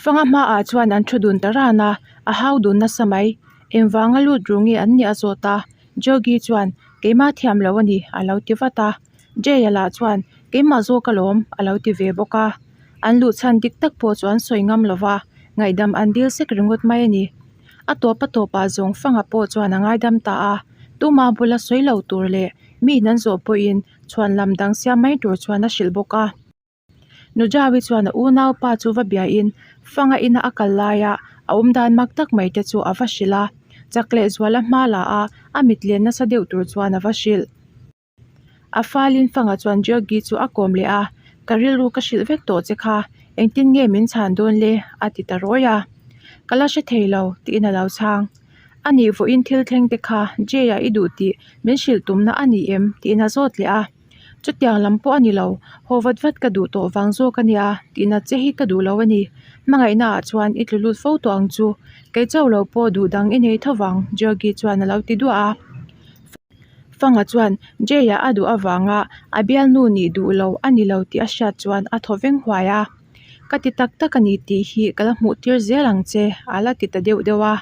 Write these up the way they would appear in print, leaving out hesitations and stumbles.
Fanga hmaah chuan an thu dun ta ran a, a hau dun nasa mai. Engvanga lut ru nge an nih a zawt a, Jogi chuan, Keimah thiam lo a ni, a lo ti vat a. Jay-a lah chuan, Keimah zawk alawm, a lo ti ve bawk a. An luh chhan dik tak pawh chu an sawi ngam lo va, ngaihdam an dil sek ringawt mai a ni. A tawp a tawpah zawng fanga pawh chuan a ngaidam ta a, tuma bula sawi lo tur leh mi in an zawh pawhin chhuan lam dang siam mai tur chuan a hrilh bawk a. Nujawi chuan a unaupa chu va biain fanga ina a kal laia a awm dan mak tak mai te chu a va hrilh a, chak leh zuala hma la a, a mit len nasa deuh tur chuan a va hrilh. A falin fanga chuan Georgi chu a kawm leh a, Ka rilru ka hrilh vek tawh che kha, engtin nge min chhan dawn le? a ti ta rawi a. Ka la hre thei lo, tiin a lo chhang. A nih vawiin thil thleng te kha Jay-a i duh tih min hrilh tumna a ni em? tiin a zawt leh a. Chutiang lam pawh a ni lo, haw vat vat ka duh tawh vang zawk a nia, tihnat che hi ka duh lo a ni. Hmangaihna ah chuan i tlu lut fo tawh ang chu, kei chauh lo pawh duh dang i nei tho vang, Georgie chuan a lo ti duah a. Fanga chuan Jay-a a duh avanga a bialnu nih duh lo a ni lo tih a hriat chuan a thaw veng huai a. Ka ti tak tak a ni tih hi ka la hmuh tir zel ang che, a la ti ta deuh deuh a.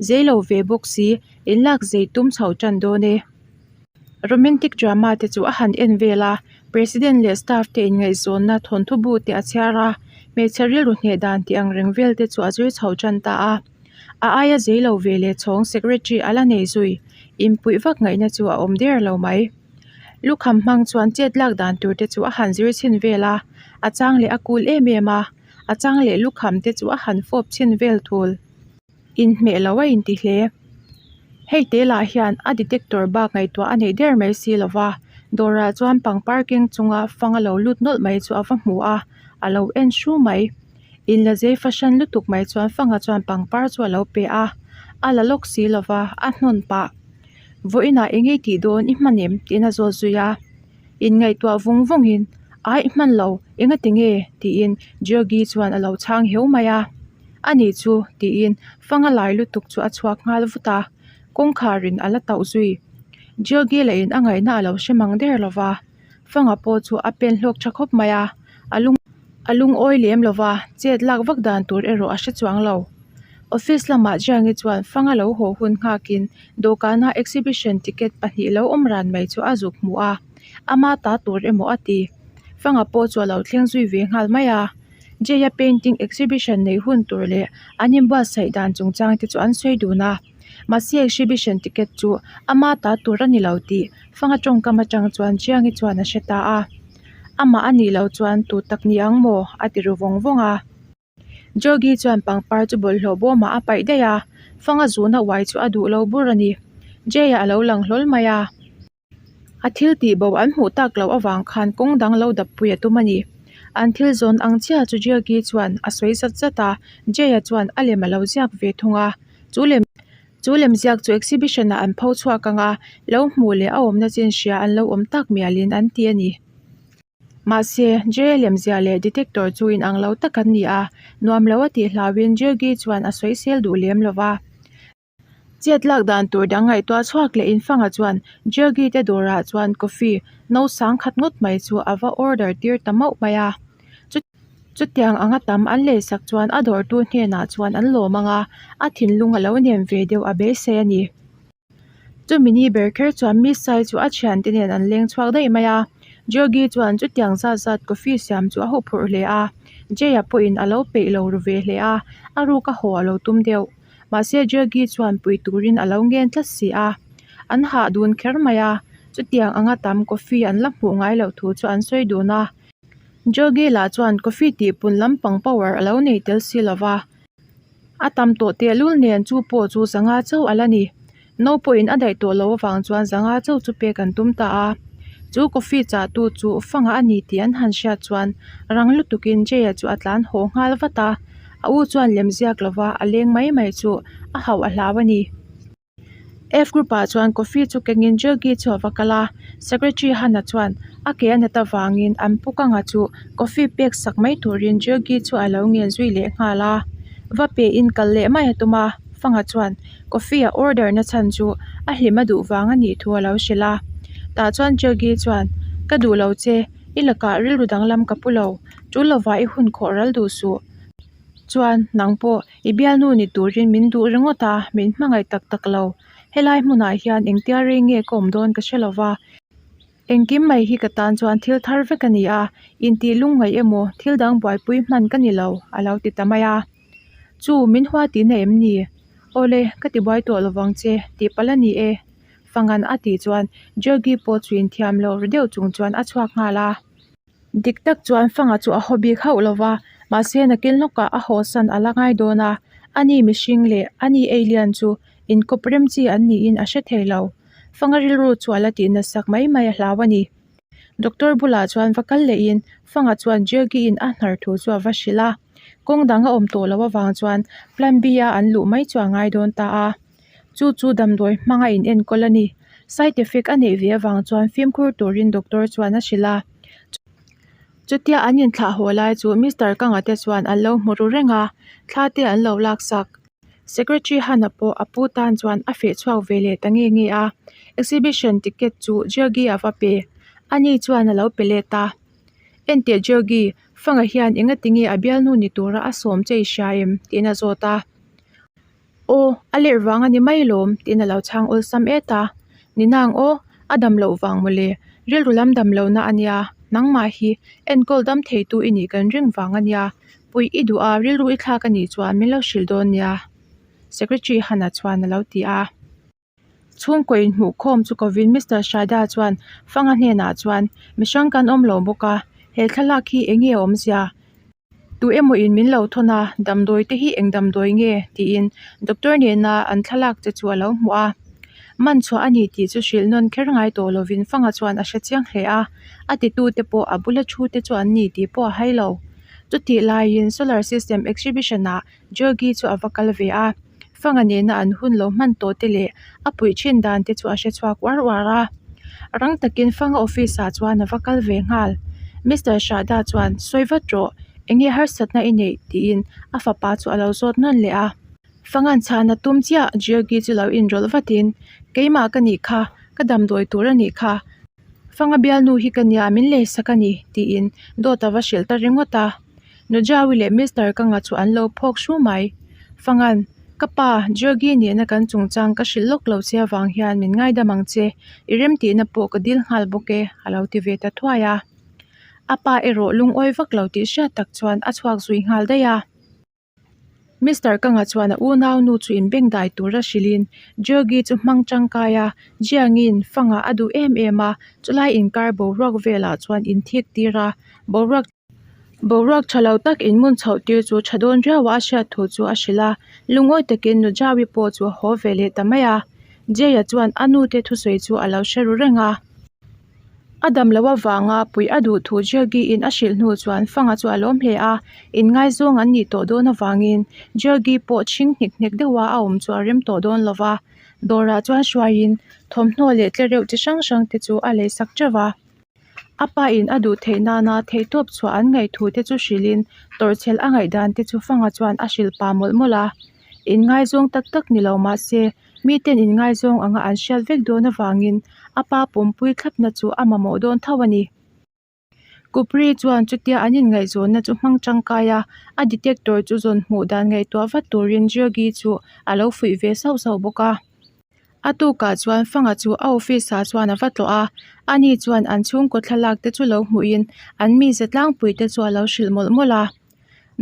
Zei lo ve bawk si, inlak zei tum chho tan dawn e. Romantic drama te chu a han en vel a, President leh staff te inngaihzawnna thawnthu bu te a chhiar a, hmeichhe rilru hneh dan tih ang reng vel te chu a zir chho tan ta a. A aia zei lo ve leh chhawng secretary a la nei zui, inpuih vak ngaihna chu a awm der lo mai. Lukham hmang chuan chet lak dan tur te chu a han zir chhin vel a, a chang leh a kul em em a, a chang leh lukham te chu a han fawp chhin vel thul. Inhmeh lo a inti hle. Hei te lah hian a detector bak ngaihtuah a neih der mai si lo va, dawrah chuan pangpar keng chunga fang a lo lut nawlh mai chu a va hmu a, a lo en hru mai. Inla zei fahran lutuk mai chuan fanga chuan pangpar chu a lo pe a, a la lawk si lo va, a hnawn pah. Vawiinah eng nge tih dawn i hman em? tiin a zawt zui a. Inngaihtuah vung vungin, Aih hman lo, engati nge? tiin Georgi chuan a lo chhang heu mai a. A nih chu, tiin fanga lai lutuk chu a chhuak nghal vut a, kawngkharin a la tauh zui. Georgi lahin a ngaihna a lo hre mang der lo va, fanga pawh chu a pen hlawk tha khawp mai a, a lung a lungawi lem lo va, chet lak vak dan tur erawh a hre chuang lo. Office lamah Jiangi chuan fanga lo haw hun nghakin Dawhkana exhibition ticket pahnih lo awm ran mai chu a zuk hmu a, ama ta tur emaw a ti. Fanga pawh chu a lo thleng zui ve nghal mai a. Jay-a painting exhibition neih hun tur leh an inbuatsaih dan chungchang te chu an sawi dun a. Mahse exhibition ticket chu ama ta tur a ni lo tih Fanga tawngkam atang chuan Chiangi chuan a hre ta a. Amah a nih loh chuan tu tak ni ang maw? a ti ru vawng vawng a. Jogi chuan pangpar chu bawlhhlawh bawmah a paih daih a, fanga zuna uai chu a duh lo bur a ni. Jay-a a lo lang hlawl mai a. A thil tih bo an hmuh tak loh avang khan kawng dang lo dap pui a tum a ni. An thil zawn ang chiah chu Jogi chuan a sawi zat zat a, Jay-a chuan a lem a lo ziak ve thung a. Chu lem chu lem ziak chu exhibition-ah an pho chhuak ang a, lo hmuh leh a awmna chin hria an lo awm tak mialin an ti a ni. Mahse, Jay lemziah leh detector chu inang lo tak an ni a, nuam lo a tih hlauhin Jaggi chuan a sawisel duh lem lo va. Chet lak dan tur dang ngaihtuah chhuak leh Infanga chuan Jaggi te dawrah chuan coffee no sang khat ngawt mai chu a va order tir ta mauh mai a. Chutiang anga tam an leisak chuan a dawrtu hnenah chuan an lawm ang a, a thinlung a lo nem ve deuh a beisei a ni. Chumi ni ber kher chuan Miss Sai chu a thiante nen an leng chhuak daih mai a, Georgie chuan chutiang zat zat coffee siam chu a huphurh hle a, Jay-a pawhin a lo peih lo ru ve hle a, a ruk a haw a lo tum deuh. Mahse Georgie chuan pui turin a lo ngen tlat si a, an hah dun kher mai a, chutiang anga tam coffee an la hmuh ngai loh thu chu an sawi dun a. Georgie lah chuan coffee tih pun lampang power a lo nei tel si lo va. A tam tawh tehlul nen chu pawh chu zanga chauh a la ni. No pawhin a daih tawh loh avang chuan zanga chauh chu pek an tum ta a. Chu coffee chah tu chu fanga a ni tih an han hriat chuan rang lutukin Jay-a chu a tlan haw nghal vat a. A u chuan lem ziak lova a leng mai mai chu a hauh a hlau a ni. F group ah chuan coffee chu kengin Jaggi chu a va kal a, secretary Hana chuan a ke a nat avangin an pu kanga chu coffee pek sak mai turin Jaggi chu a lo ngen zui leh nghal a, va pe in kal leh mai a tum a, Fanga chuan coffee a order na chhan chu a hlim a duh vang a nih thu a lo hrilh a, tah chuan Jaggi chuan ka duh lo che, i lakah rilru danglam ka pu lo, tul lovah i hun khawh ral duh suh. chuan nang pawh i bialnu ni turin min duh ringawt a, min hmangaih tak tak lo. Helai hmunah hian engtia rei nge ka awm dawn ka hre lo va. Engkim mai hi ka tan chuan thil thar vek a ni a, intih lungngaih emaw thil dang buaipui hman ka ni lo, a lo ti ta mai a. Chu, min hua tihna em ni? Awle, ka ti buai tawh lovang che, tih palh a ni e. Fangan a tih chuan Georgie pawh chu inthiam loh ru deuh chung chuan a chhuak nghal a. Dik tak chuan Fanga chu a haw bik hauh lo va, mahse nakin lawkah a hawsan a la ngai dawn a, ani mihring leh ani alien chu inkawp rem chi an niin a hre thei lo. Fanga rilru chu a la tih natsak mai mai a hlau a ni. Doctor bulah chuan va kal lehin Fanga chuan Georgie-in a hnar thu chu a va hrilh a, kawng dang a awm tawh loh avang chuan Plan B-a an luh mai chu a ngai dawn ta a. Chu chu damdawi hmanga in enkawl a ni. Side effect a neih ve avang chuan fimkhur turin doctor chuan a hrilh a. Chutia an inthlah haw lai chu Mister Kanga te chuan an lo hmu ru reng a, thla te an lo laksak. Secretary Hana pawh a pu tan chuan a feh chhuak ve leh ta nge nge a. Exhibition ticket chu Georgie a va pe. Ani chuan a lo pe let a. Enteh Georgie, Fanga hian engatinge a bialnu ni tura a sawm che i hria em? tiin a zawt a. Aw, a lerh vang a ni mai lawm, tiin a lo chhang awlsam et a. Ni nang aw, a dam loh vang mawle, rilru lam dam lohna a nia, nangmah hi enkawl dam theitu i nih kan ring vang a nia, puih i duh a, rilru i thlak a nih chuan min lo hrilh dawn nia, Secretary Hana chuan a lo ti a. Chhungkaw inhmuhkhawm chu kovin Mister Shada chuan Fanga hnenah chuan, Mi hrang kan awm lo bawk a, he thlalak hi eng nge a awmzia? Tu emaw in min lo thawn a, damdawi te hi eng damdawi nge? tiin doctor nena an thlalak che chu a lo hmuh a. Man chhuah a ni tih chu hrilh nawn kher ngai tawh lovin Fanga chuan a hre chiang hle a, a titute pawh a bula thu te chu an ni tih pawh a hai lo. Chutih laiin solar system exhibition ah Georgie chu a va kal ve a, Fanga nena an hun lo hman tawh te leh a puih thin dan te chu a hre chhuak uar uar a. Rang takin Fanga office ah chuan a va kal ve nghal. Mister Shahda chuan, Sawi vat rawh, enge harsatna i neih? tiin a fapa chu a lo zawt nawn leh a. Fanga'n chhan a tum chiah Georgie chu lo inrawlh vatin, Keimah ka nih kha, ka damdawi tur a nih kha. Fanga bialnu hi ka nia, min leisak a ni, tiin dawt a va hrilh ta ringawt a. Nujawi leh Mister Kanga chu an lo phawk hru mai. Fangan, Ka pa, Georgie nena kan chungchang ka hrilh lawk lo che avang hian min ngaidam ang che, i remtihna pawh ka dil nghal bawk e, a lo ti ve ta thuai a. A pa erawh lungawi vak lo tih hriat tak chuan a chhuak zui nghal daih a. Mister Kanga chuan a unau nu chu inbeng dai tura hrilhin Georgie chu hmang tangkai a, Jiangin fanga a duh em em a, chulai inkar boruak velah chuan inthik tir a, boruak boruak tha lo tak inmun chhoh tir chu tha dawn riau a a hriat thu chu a hrilh a, lungawi takin Nujawi pawh chu a haw ve leh ta mai a, Jay-a chuan a nute thusawi chu a lo hre ru reng a. A dam loh avanga puih a duh thu Georgie-in a hrilh hnu chuan Fanga chu a lawm hle a, inngaizawng an nih tawh dawn avangin Georgie pawh chhing hnek hnek deuha a awm chu a rem tawh dawn lo va. Dawrah chuan hruaiin thawmhnaw leh tlereuh chi hrang hrang te chu a leisak teuh va. A pain a duh theih nana theihtawp chhuah an ngaih thu te chu hrilhin tawrhchhelh a ngaihdan te chu Fanga chuan a hrilh pah mawlh mawlh a. Inngaizawng tak tak ni lo mahse, Miten inngaizawng anga an hriat vek dawn avangin a pa pumpui thlapna chu a mamawh dawn tho a ni. Kupri chuan chutia an inngaihzawnna chu hmang tangkai a, a detector chu zawn hmuh dan ngaihtuah vat turin Georgie chu a lo fuih ve sauh sauh bawk a. A tukah chuan Fanga chu a office ah chuan a va tlawh a, ani chuan an chhungkaw thlalak te chu lo hmuhin an mize tlangpui te chu a lo hrilh mawlh mawlh a.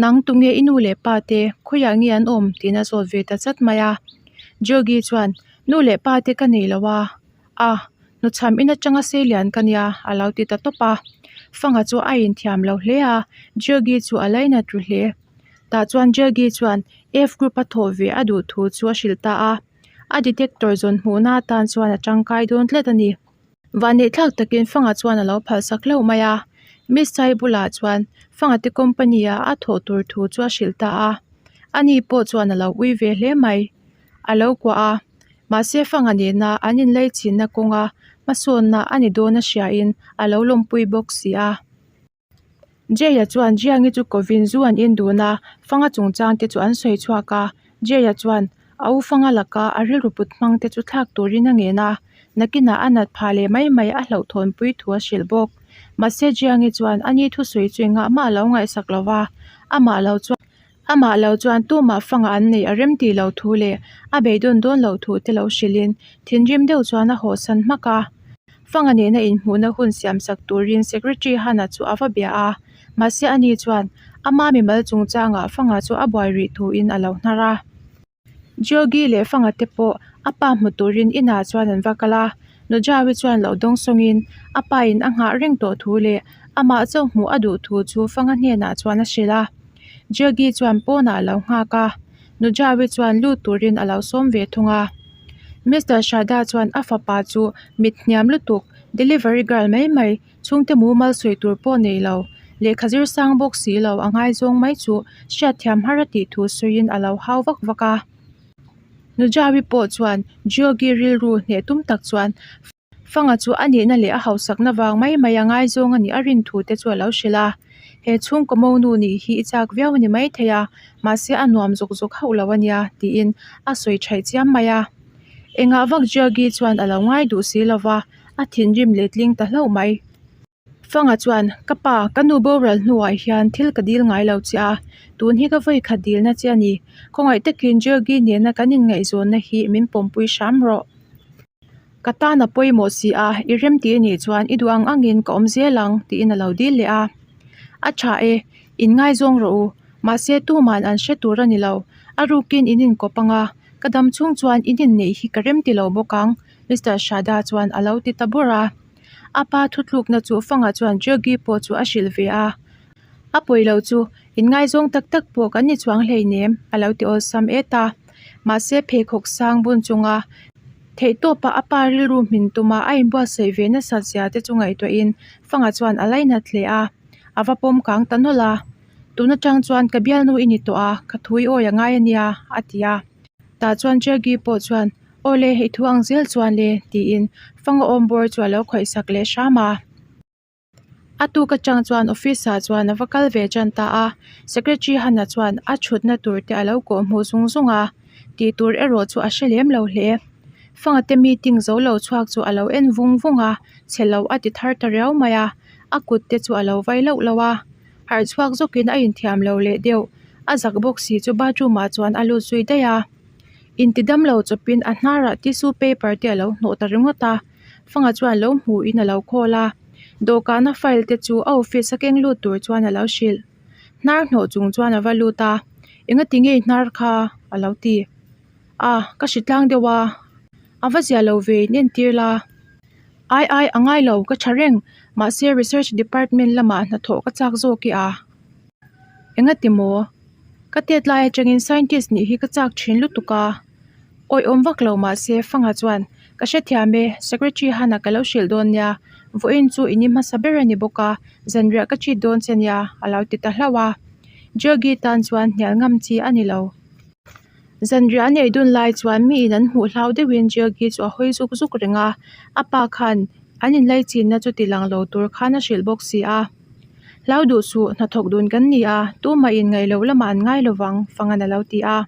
Nang tunge i nu leh pa te khawiah nge an awm tiin a zawt ve ta chat mai a. Georgie chuan nu leh pa te ka nei lo a, a hnuchham in atanga seilian ka nia a lo ti ta tawp a. Fanga chu a inthiam lo hle a, Georgie chu a lainat ru hle. Tah chuan Georgie chuan F group a thawh ve a duh thu chu a hrilh ta a, a detector zawn hmuhna atan chuan a tangkai dawn tlat a ni. Vanneihthlak takin Fanga chuan a lo phalsak hlauh mai a, Miss Chai bulah chuan Fanga te company ah a thawh tur thu chu a hrilh ta a, ani pawh chuan a lo ui ve hle mai. A lo kuah a, mahse Fanga nena an inlaichinna kawnga hmasawnna a ni dawn a hriain a lo lawmpui bawk si a. Jay-a chuan Jiangi chu kovin zu an in dun a, Fanga chungchang te chu an sawi chhuak a. Jay-a chuan a u Fanga laka a rilru put hmang te chu thlak turin a ngen a, nakinah a nat phah leh mai mai a hlauhthawnpui thu a hrilh bawk. Mahse Jiangi chuan ani thusawi chu engah mah a lo ngaihsak lo va, amah lo chuan. Amah lo chuan tumah fanga an neih a rem tih loh thu leh a beidawn dawn loh thu te lo hrilhin thinrim deuh chuan a hawhsan hmak a. Fanga nena inhmuhna hun siamsak turin Secretary Hana chu a va bia a, mahse ani chuan ama mimal chungchangah fanga chu a buai rih thuin a lo hnar a. Georgi leh Fanga te pawh a pa hmu turin inah chuan an va kal a, Nujawi chuan lo dawng sawngin a pa in a nghah reng tawh thu leh amah chauh hmuh a duh thu chu Fanga hnenah chuan a hrilh a. Georgi chuan pawnah a lo nghak a, Nujawi chuan lut turin a lo sawm ve thung a. Mister Shada chuan a fapa chu mit hniam lutuk, delivery girl mai mai, Chhungte mumal sawi tur pawh nei lo, lehkha zir sang bawk si lo a ngaizawng mai chu hriatthiam har a tih thu sawiin a lo hau vak vak a. Nujawi pawh chuan Geogi rilru hneh tum tak chuan Fanga chu a nihna leh a hausakna vang mai mai a ngaizawng a nih a rin thu te chu a lo hrilh a. He chhungkaw monu nih hi i chak viau a ni maithei a, mahse a nuam zawk zawk hauh lo a nia tiin a sawi thaih chiam mai a. Engah vak Geogi chuan a lo ngai duh si lo va. A thinrim letling ta hlauh mai. Fanga chuan, Ka pa, ka nu boral hnuah hian thil ka dil ngai lo che a, tun hi ka vawi khat dilna che a ni. Khawngaih takin Georgi nena kan inngaihzawnna hi min pawmpui hram rawh. Ka tan a pawimawh si a, i rem tih a nih chuan i duh ang angin ka awm zel ang, tiin a lo dil leh a. A tha e, inngaizawng rawh u. Mahse tuman an hre tur a ni lo. A rukin in inkawp ang a, ka dam chhung chuan in inneih hi ka rem ti lo bawk ang. Mister Shada chuan a lo ti ta bawr a. A pa thutlukna chu Fanga chuan Jogi pawh chu a hrilh ve a. A pawi lo chu inngaizawng tak tak pawh kan ni chuang hleinem a lo ti awlsam et a. Mahse pheikhawk sang bun chunga theihtawpa a pa rilru hmin tuma a inbuatsaih ve nasat zia te chu ngaihtuahin Fanga chuan a lainat hle a. A va pawm kang ta nawlh a. Tun atang chuan ka bialnu i ni tawh a, ka thui awi a ngai a nia a ti a. Tah chuan Jogi pawh chuan Aw le, hei thu ang zel chuan le, tiin fanga awm bawr chu a lo khawih sak leh hram a. A tuk atang chuan office ah chuan a va kal ve tan ta a, secretary Hana chuan a thutna tur te a lo kawh hmuh zung zung a, tih tur erawh chu a hre lem lo hle. Fanga te meeting zo lo chhuak chu a lo en vung vung a, chhe lo a ti thar ta riau mai a, a kut te chu a lo vai lauh lauh a. Harh chhuak zawkin a inthiam lo leh deuh, a zak bawk si chu bathroom ah chuan a lut zui daih a. Inti damlo chawpin a hnarah tissue paper te a lo hnawh ta ringawt a, Fanga chuan lo hmuhin a lo call a, dawhkana file te chu a office a keng lut tur chuan a lo hrilh. Hnar hnawh chung chuan a va lut a, Engati nge i hnar kha? a lo ti. A, ka hri tlang deuh a, a va zia lo ve in entir la. Ai ai, a ngai lo, ka tha reng, mahse research department lamah hnathawh ka chak zawk i a. Engati maw? Ka tet lai atangin scientist nih hi ka chak thin lutuk a, awihawm vak lo mahse Fanga chuan, Ka hrethiam e, Secretary Hana ka lo hrilh dawn nia, vawiin chu in i hmasa ber a ni bawk a, zanriah ka treat dawn che nia, a lo ti ta hlauh a. Georgie tan chuan hnial ngam chi a ni lo. Zanriah a neih dun lai chuan miin an hmuh hlau deuhin Georgie chu a hawi zuk zuk reng a, a pa khan an inlaichinna chu ti lang lo tur khan a hrilh bawk si a. Hlau duh suh, hnathawk dun kan ni a, tumah in ngaih loh lamah an ngai lo vang, Fangan a lo ti a.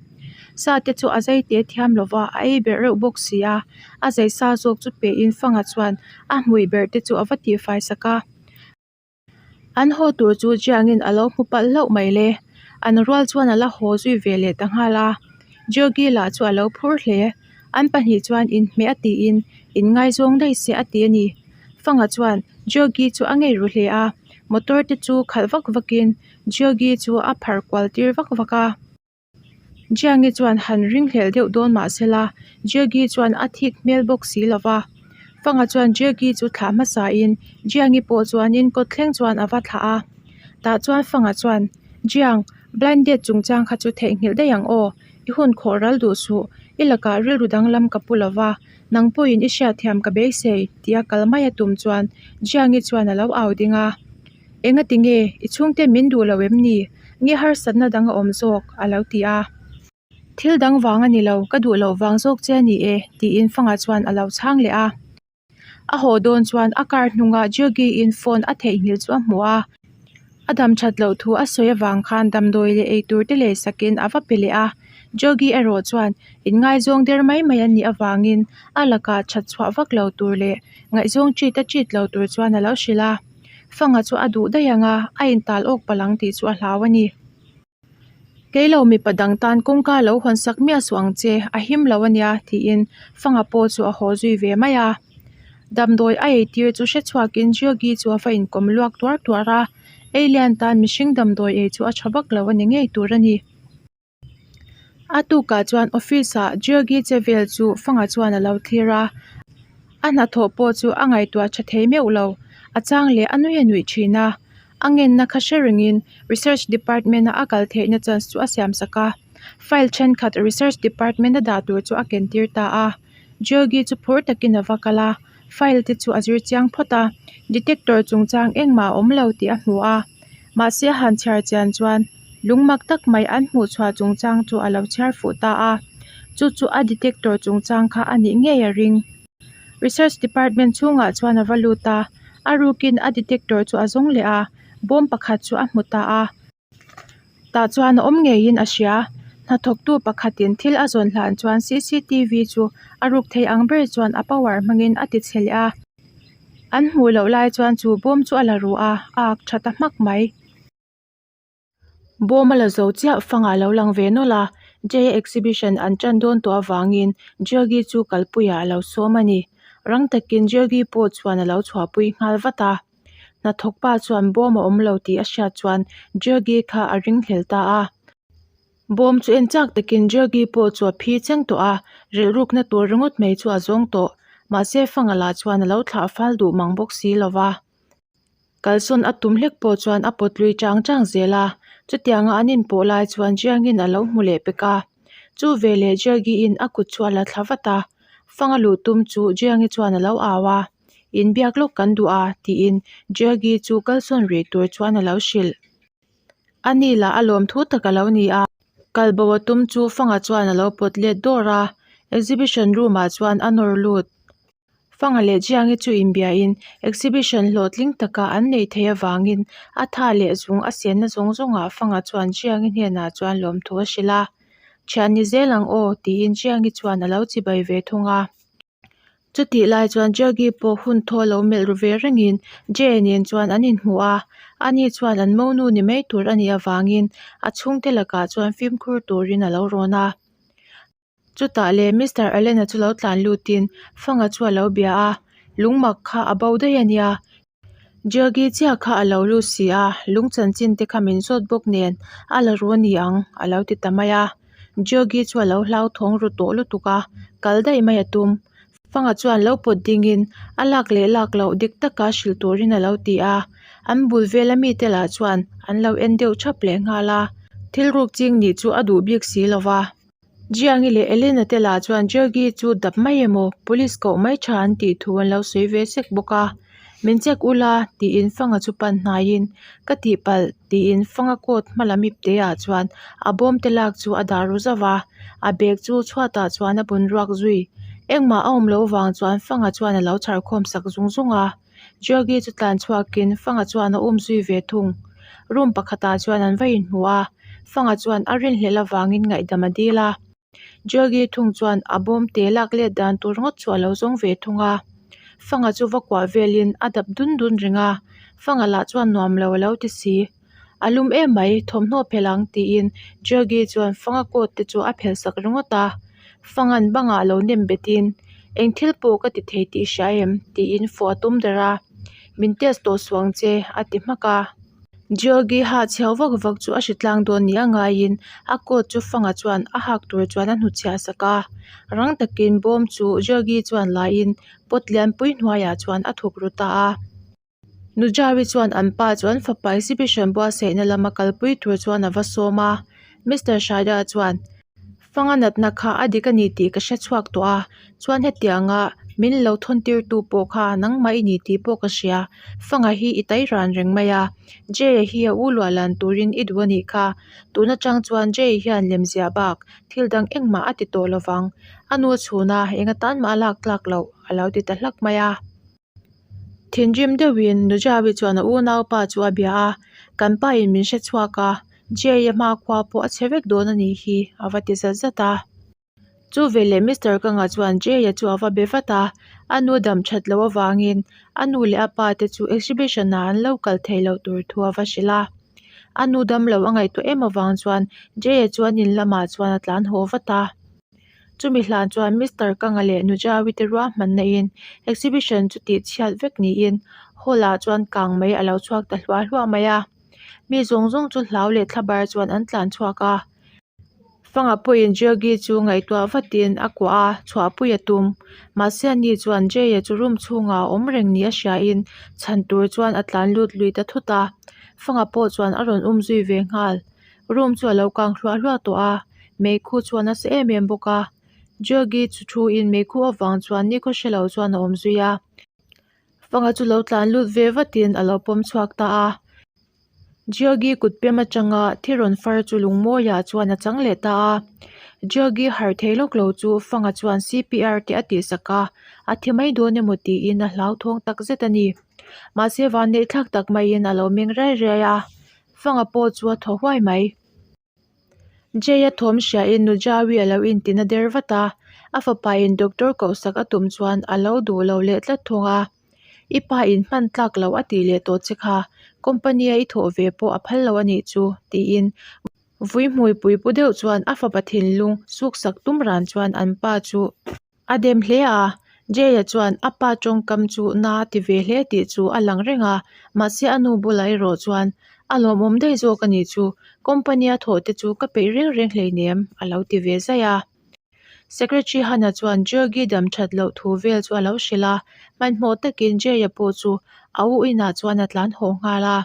Sa te chu a zai te thiam lo va, a ei berh reuh bawk si a. A zai sa zawk chu pehin Fanga chuan a hmui berh te chu a va tihfai sak a. An haw tur chu Jiangin a lo hmu palh hlauh mai le. An rual chuan a la haw zui ve leh ta nghal a. Georgie lah chu a lo phur hle. An pahnih chuan inhmeh a tiin inngaizawng daih se a ti a ni. Fanga chuan Georgie chu a ngei ru hle a, motor te chu khalh vak vakin Georgie chu a phar kual tir vak vak a. Jiangi chuan han ringhlel deuh dawn mah sela Georgie chuan a thik hmel bawk si lo va. Fanga chuan Georgie chu thlah hmasain Jiangi pawh chuan in kawt thleng chuan a va thlah a. Tah chuan Fanga chuan, Jiang, blind date chungchang kha chu theihnghilh daih ang aw, i hun khawh ral duh suh, i lakah rilru danglam ka pu lo va, nang pawhin i hriatthiam ka beisei, tia kal mai a tum chuan Jiangi chuan a lo au ding a. Engati nge, i chhungte min duh lo em ni? Nge harsatna dang a awm zawk? a lo ti a. Thil dang vang a ni lo, ka duh loh vang zawk che a ni e, tiin Fanga chuan a lo chhang leh a. A haw dawn chuan a car hnungah Georgie-in phone a theihnghilh chu a hmu a. A dam that loh thu a sawi avang khan damdawi leh eitur te lei sakin a va pe leh a. Georgie erawh chuan inngaizawng der mai mai a nih avangin a lakah that chhuah vak lo tur leh ngaihzawng treat a treat lo tur chuan a lo hrilh a. Fanga chu a duh daih ang a, a intal awk palh ang tih chu a hlau a ni. Kei lo mipa dang tan kawngka lo hawn sak miah suh ang che, a him lo a nia, tiin Fanga pawh chu a haw zui ve mai a. Damdawi a eitir chu hre chhuakin Geogi chu a va inkawm luak tuar tuar a, Alien tan mihring damdawi ei chu a tha vak lo a ni ngei tur a ni. A tukah chuan office ah Geogi che vel chu Fanga chuan a lo thlir a, a hnathawh pawh chu a ngaihtuah tha thei meuh lo, a chang leh a nui a nuih thin a. A ngenna kha hre rengin Research Department-a a kal theihna chance chu a siamsak a. File thenkhat Research Department-a dah tur chu a kentir ta a. Georgi chu phur takin a va kal a, file te chu a zir chiang phawt a. Detector chungchang engmah a awm lo tih a hmu a. Mahse a han chhiar chian chuan lungmak tak mai an hmuhchhuah chungchang chu a lo chhiar fuh ta a. Chu chu a detector chungchang kha a nih ngei a ring. Research department chhungah chuan a va lut a, a rukin a detector chu a zawng leh a, bawm pakhat chu a hmu ta a. Tah chuan a awm ngeiin a hria, hnathawktu pakhatin thil a zawn hlan chuan cctv chu a ruk thei ang ber chuan a power hmangin a ti chhe leh a. An hmuh loh lai chuan chu bawm chu a la ru a, a ak tha ta hmak mai. Bawm a la zo chiah fangah a lo lang ve nawlh a, Jay exhibition an tan dawn tawh avangin Georgi chu kalpuiah a lo sawm a ni. Rang takin Georgi pawh chuan a lo chhuahpui nghal vat a. Hnathawk pa chuan bawm a awm lo tih a hriat chuan Georgi kha a ringhlel ta a. Bawm chu en chak takin Georgi pawh chu a phi cheng tawh a, rilrukna tur ringawt mai chu a zawng tawh. Mahse fanga lah chuan a lo thlah fal duh mang bawk si lo va. Kalsawn a tum hlek pawh chuan a pawt lui chang chang zel a, chutianga an inpawh lai chuan Jiangin a lo hmu leh pek a. Chu veleh Jiagiin a kut chu a la thla vat a, fang a luh tum chu Jiangi chuan a lo au a, Inbiak lawk kan duh a, tiin Jiagi chu kalsawn rih tur chuan a lo hrilh. A ni lah a lawmthu tak a lo ni a, kalbo a tum chu fanga chuan a lo pawt let dawr a, exhibition room ah chuan a nawr lut. Fanga leh Jiangi chu inbiain exhibition hlawhtling taka an neih theih avangin a tha leh zung a sianna zawng zawngah Fanga chuan Jiangi hnenah chuan lawmthu a hrilh a, Thian ni zel ang aw tiin Jiangi chuan a lo chibai ve thung a. Chutih lai chuan Jiangi pawh hun thaw lo melh ru ve rengin Jay nen chuan an inhmu a, ani chuan an monu ni mai tur a nih avangin a chhungte lakah chuan fimkhur turin a lo rawn a. Chutah leh Mister Allen-a chu lo tlan lutin Fanga chu a lo bia a, lungmak kha a bo daih a nia. Georgie chiah kha a lo lut si a, lung chanchin te kha min zawt bawk nen a la ru a ni ang a lo ti ta mai a. Georgie chu a lo hlauthawng ru tawh lutuk a, kal daih mai a tum. Fanga chuan lo pawt dingin a lak leh lak loh dik taka hrilh turin a lo ti a, an bul vela mite lah chuan an lo en deuh thap leh nghal a, thil ruk ching nih chu a duh bik si lo va. Jiangi leh Elena te lah chuan Georgie chu dap mai emaw police koh mai tha an tih thu an lo sawi ve sek bawk a, Min check ula tiin Fanga chu pan hnaiin Ka tihpalh tiin Fanga coat hma lam ip te ah chuan a bawm te lak chu a dah ru zauh a, a bag chu chhuat ah chuan a bun ruak zui. Engmah a awm loh vang chuan Fanga chuan a lo chhar khawm sak zung zung a. Georgie chu tlan chhuakin Fanga chuan a um zui ve thung. Room pakhatah chuan an va inhmu a, Fanga chuan a rinhlelh avangin ngaihdam a dil a. Georgie thung chuan a bawm te lak let dan tur ngawt chu a lo zawng ve thung a. Fanga chu va kuah velin a dap dun dun reng a, Fanga lah chuan nuam lo a lo ti si. A lum em mai, thawmhnaw phelh ang tiin Georgie chuan Fanga coat te chu a phelh sak ringawt a. Fanga'n bangah lo nem betin, Eng thil pawh ka ti thei tih hria em? tiin fawh a tum der a. Min test tawh suh ang che, a ti hmak a. Georgie ha chhiau vak vak chu a hri tlang dawn ni a ngaiin a coat chu Fanga chuan a hak tur chuan a hnutchhiah sak a. Rang takin bawm chu Georgie chuan laiin pot lianpui hnuaiah chuan a thuk ru ta a. Nujawi chuan an pa chu an fapa exhibition buatsaihna lama kalpui tur chuan a va sawm a, Mister Shaida chuan, Fanga natna kha a dik a ni tih ka hre chhuak tawh a, chuan hetianga min lo thawn tirtu pawh kha nangmah i ni tih pawh ka hria, Fanga hi i tai ran reng mai a, Jay-a hi a u luah lan turin i duh a nih kha, tun atang chuan Jay hian lemziah bak thil dang engmah a ti tawh lovang, a nu a chhun a, eng atan mah a lak tlak loh a lo ti ta hlak mai a. Thinrim deuhin Nujawi chuan a unaupa chu a bia a, Kan pa in min hre chhuak a, Jay-a hmakhua pawh a chhe vek dawn a nih hi, a va ti zat zat a. Chu veleh Mister Kanga chuan Jay-a chu a va be vat a, a nu dam that loh avangin a nu leh a pa te chu exhibition ah an lo kal thei loh tur thu a va hrilh a. A nu damlo a ngaihtuah em avang chuan Jay-a chu an in lamah chuan a tlan haw vat a. Chumi hlan chuan Mister Kanga leh Nujawi te ruahmanna in exhibition chu tih chhiat vek niin hall ah chuan kang mai a lo chhuak ta hluah hluah mai a. Mi zawng zawng chu hlau leh thlabar chuan an tlan chhuak a. Fanga pawhin Jaggi chu ngaihtuah vatin a kuah a, chhuahpui a tum. Mahse ani chuan Jay-a chu room chhungah a awm reng ni a hriain chhan tur chuan a tlan lut lui ta thut a. Fanga pawh chuan a rawn um zui ve nghal. Room chu a lo kang hluah hluah tawh a, meikhu chu a nasa em em bawk a. Jaggi chu thuin meikhu avang chuan nikhaw hre lo chuan a awm zui a. Fanga chu lo tlan lut ve vatin a lo pawm chhuak ta a. Georgi kut pem atanga thi rawn far chu lungmawiah chuan a chang leh ta a. Georgi harh thei lawk lo chu Fanga chuan CPR te a tihsak a, a thi mai dawn emaw tiin a hlauthawng tak zet a ni. Mahse vanneih thlak tak maiin a lo meng riai riai a, Fanga pawh chu a thaw huai mai. Jay-a thawm hriain Nujawi a lo intina der vat a, a fapain doctor kohsak a tum chuan a lo duh lo leh tlat thung a. I pa in hman tlak lo a tih leh tawh che kha, company a i thawh ve pawh a phal lo a nih chu, tiin vui hmui pui pu deuh chuan a fapa thinlung suksak tum ran chuan an pa chu A dem hle a, Jay-a chuan a pa tawngkam chu na a ti ve hle tih chu a lang reng a, mahse a nu bulah erawh chuan a lawmawm daih zawk a nih chu, company a thawh te chu ka peih reng reng hleinem a lo ti ve zaih a. Secretary Hana chuan Georgie dam that loh thu vel chu a lo hrilh a, hmanhmawh takin Jay-a pawh chu a u inah chuan a tlan haw nghal a,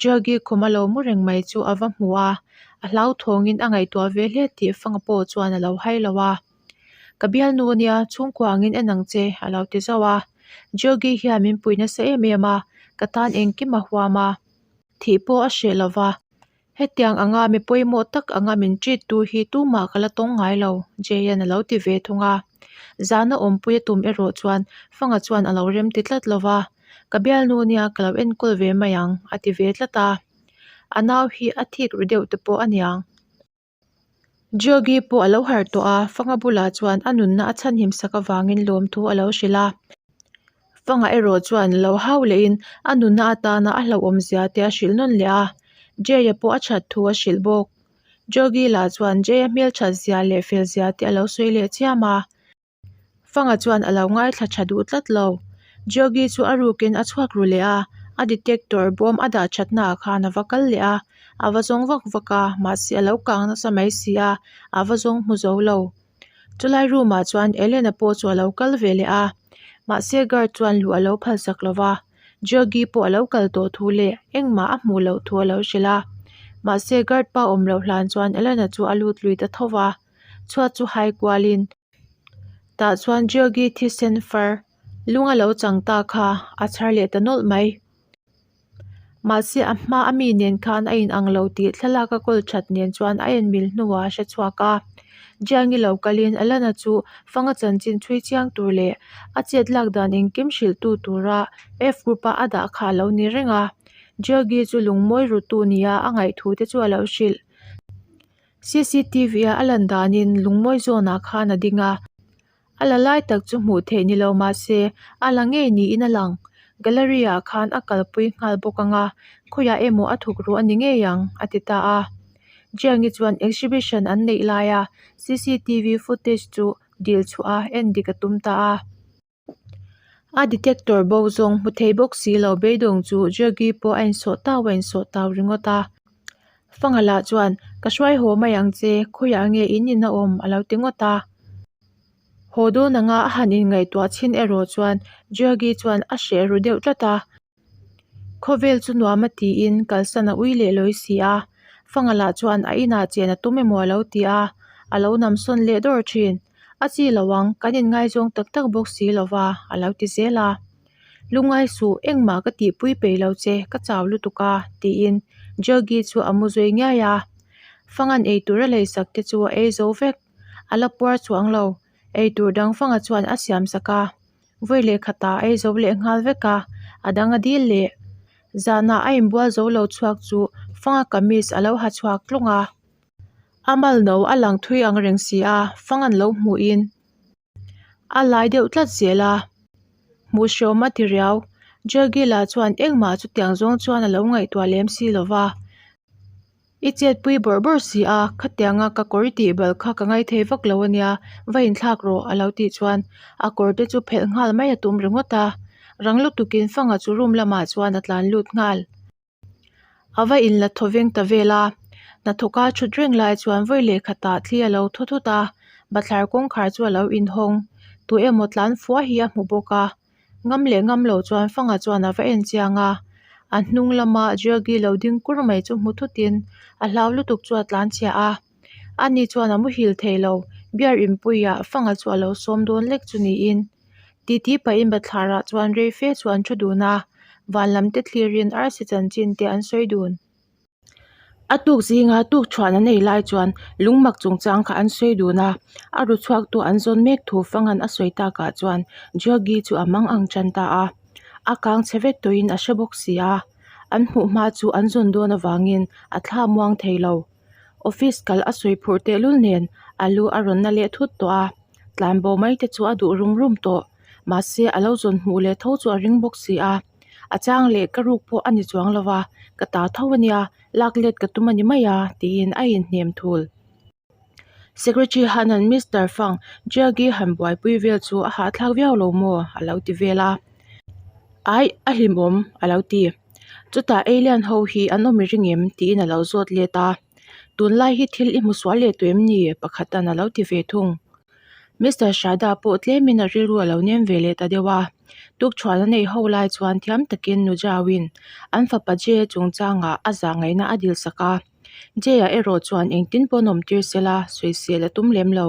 Georgie khum a lo mu reng mai chu a va hmu a, a hlauthawngin a ngaihtuah ve hle tih Fanga pawh chuan a lo hai lo a. Ka bialnu ania chhungkua angin en ang che a lo ti zauh a. Georgie hian min pui nasa em em a, ka tan engkim a huam a, thih pawh a hreh lo va. Hetiang anga mi pawimawh tak anga min treat tu hi tumah ka la tawng ngai lo Jay-a'n a lo ti ve thung a. Zahna awmpui a tum erawh chuan Fanga chuan a lo rem ti tlat lo va, Ka bialnu ania ka lo enkawl ve mai ang a ti ve tlat a. A nau hi a thik ru deuh te pawh a niang. Georgie pawh a lo harh tawh a, Fanga bulah chuan a nunna a chhanhim sak avangin lawmthu a lo hrilh a. Fanga erawh chuan lo hau lehin a nunna atana a hlauhawmzia te a hrilh nawn leh a, Jay-a pawh a that thu a hrilh bawk. Georgie lah chuan Jay-a hmelthat zia leh fel zia te a lo sawi leh chiam a. Fanga chuan a lo ngaithla tha duh tlat lo. Georgie chu a rukin a chhuak ru leh a, a detector bawm a dah thatna ah khan a va kal leh a, a va zawng vak vak a, mahse a lo kang nasa mai si a, a va zawng hmu zo lo. Chulai room ah chuan Elena pawh chu a lo kal ve leh a, mahse guard chuan luh a lo phalsak lo va, Georgie pawh a lo kal tawh thu leh engmah a hmuh loh thu a lo hrilh a, mahse guard pa awm loh hlan chuan Elena chu a lut lui ta tho va, chhuat chu hai kualin. Tah chuan Georgie thisen far lung a lo chang ta kha a chhar leh ta nawlh mai. Mahse a hma a mi nen khan a inang lo tih thlalak a kawl that nen chuan a enmil hnuah a hre chhuak a. Jiangi lo kalin Alana chu fanga chanchin chhui chiang tur leh a chet lak dan engkim hrilh tu tura F group a a dah kha a lo ni reng a. Georgie chu lungmawi rutu nia a ngaihthu te chu a lo hrilh. Cctv a a lan danin lungmawi zawnah khan a ding a, a la lai tak chu hmuh theih ni lo mahse a la ngei niin a lang. Gallery ah khan a kalpui nghal bawk ang a, khawiah emaw a thuk ruh a ni ngei ang a ti ta a. Jiangi chuan exhibition an neih laia cctv footage chu dil chhuah a en dik a tum ta a. A detector bo zawng hmu thei bawk si lo beidawng chu Jaggi pawh a insawh tau a insawh tau ringawt a. Fanga lah chuan ka hruai haw mai ang che khawiah nge in in a awm a lo ti ngawt a. Haw dawn anga a han inngaihtuah chhin erawh chuan Jaggi chuan a hreh ru deuh tlat a. Khawvel chu nuam a tiin kalsan a ui leh lawi si a, Fanga lah chuan a inah chen a tum emaw a lo ti a, a lo namsawn leh dawr thin. A chi lo ang, kan inngaizawng tak tak bawk si lo va, a lo ti zel a. Lungngai suh, engmah ka tihpui peih lo che, ka chau lutuk a, tiin Georgie chu a mu zui ngiai a. Fanga'n eitur a leisak te chu a ei zo vek, a la puar chuang lo, eitur dang Fanga chuan a siamsak a. Vawi leh khatah a ei zo leh nghal vek a, a dang a dil leh. Zanah a inbual zo lo chhuak chu fanga kamis a lo ha chhuak tlawng a. A mal no a lang thui ang reng si a, fang an lo hmuhin a lai deuh tlat zel a. Hmuh hreawm a ti riau. Jagila chuan engmah chutiang zawng chuan a lo ngaihtuah lem si lo va. I chetpui bawrh bawrh si a, khatianga ka kawr i tih balh kha ka ngaithei vak lo ania, va inthlak rawh a lo tih chuan a kawr te chu phelh nghal mai a tum ringawt a. Rang lutukin Fanga chu room lamah chuan a tlan lut nghal. A va inla thaw veng ta vel a, hnathawka thut reng lai chuan vawi leh khatah thli a lo thaw thut a, bathlar kawngkhar chu a lo inhawng. Tu emaw tlan fua hi a hmu bawk a, ngam leh ngam lo chuan Fanga chuan a va en chiang a, a hnung lama Jaggi lo ding kur mai chu hmu thutin a hlau lutuk chu a tlan chhia a. Ani chuan a muhil thei lo, beer inpuiah Fanga chu a lo sawm dawn lek chu niin. Titi pahin bathlarah chuan rei fe chu an thu dun a, van lam te thlirin arsi chanchin te an sawi dun. A tuk zinga tuk chhuan an ei lai chuan lungmak chungchang kha an sawi dun a, a ru chhuaktu an zawn mek thu Fangan a sawi takah chuan Jaggi chu a mang ang tan ta a, a kang chhe vek tawhin a hre bawk si a, an hmuh hma chu an zawn dawn avangin a thla muang thei lo. Office kal a sawi phurh tehlul nen a lu a rawn na leh thut tawh a, tlanbo mai te chu a duh rum rum tawh. Mahse a lo zawn hmuh leh tho chu a ring bawk si a, a chang leh ka ruk pawh a ni chuang lo va, ka ta tho a nia, lak let ka tum a ni mai a tiin a inhnem thul. Secretary Hanan Mister Fang Jiagi han buaipui vel chu a hahthlak viau lo maw a lo ti vel a, Aih a hlimawm a lo ti. Chutah alien ho hi an awm i ring em? tiin a lo zawt let a. Tunlai hi thil i hmu sual leh tawh em ni? Pakhatan a lo ti ve thung. Mister Shada pawh tlemin a rilru a lo nem ve leh ta deuh a. Tukchhuan a neih ho lai chuan thiam takin Nu Jauin an fapa Jay chungchangah a zah ngaihna a dil sak a. Jay-a erawh chuan engtin pawh an awm tir sela sawisel a tum lem lo.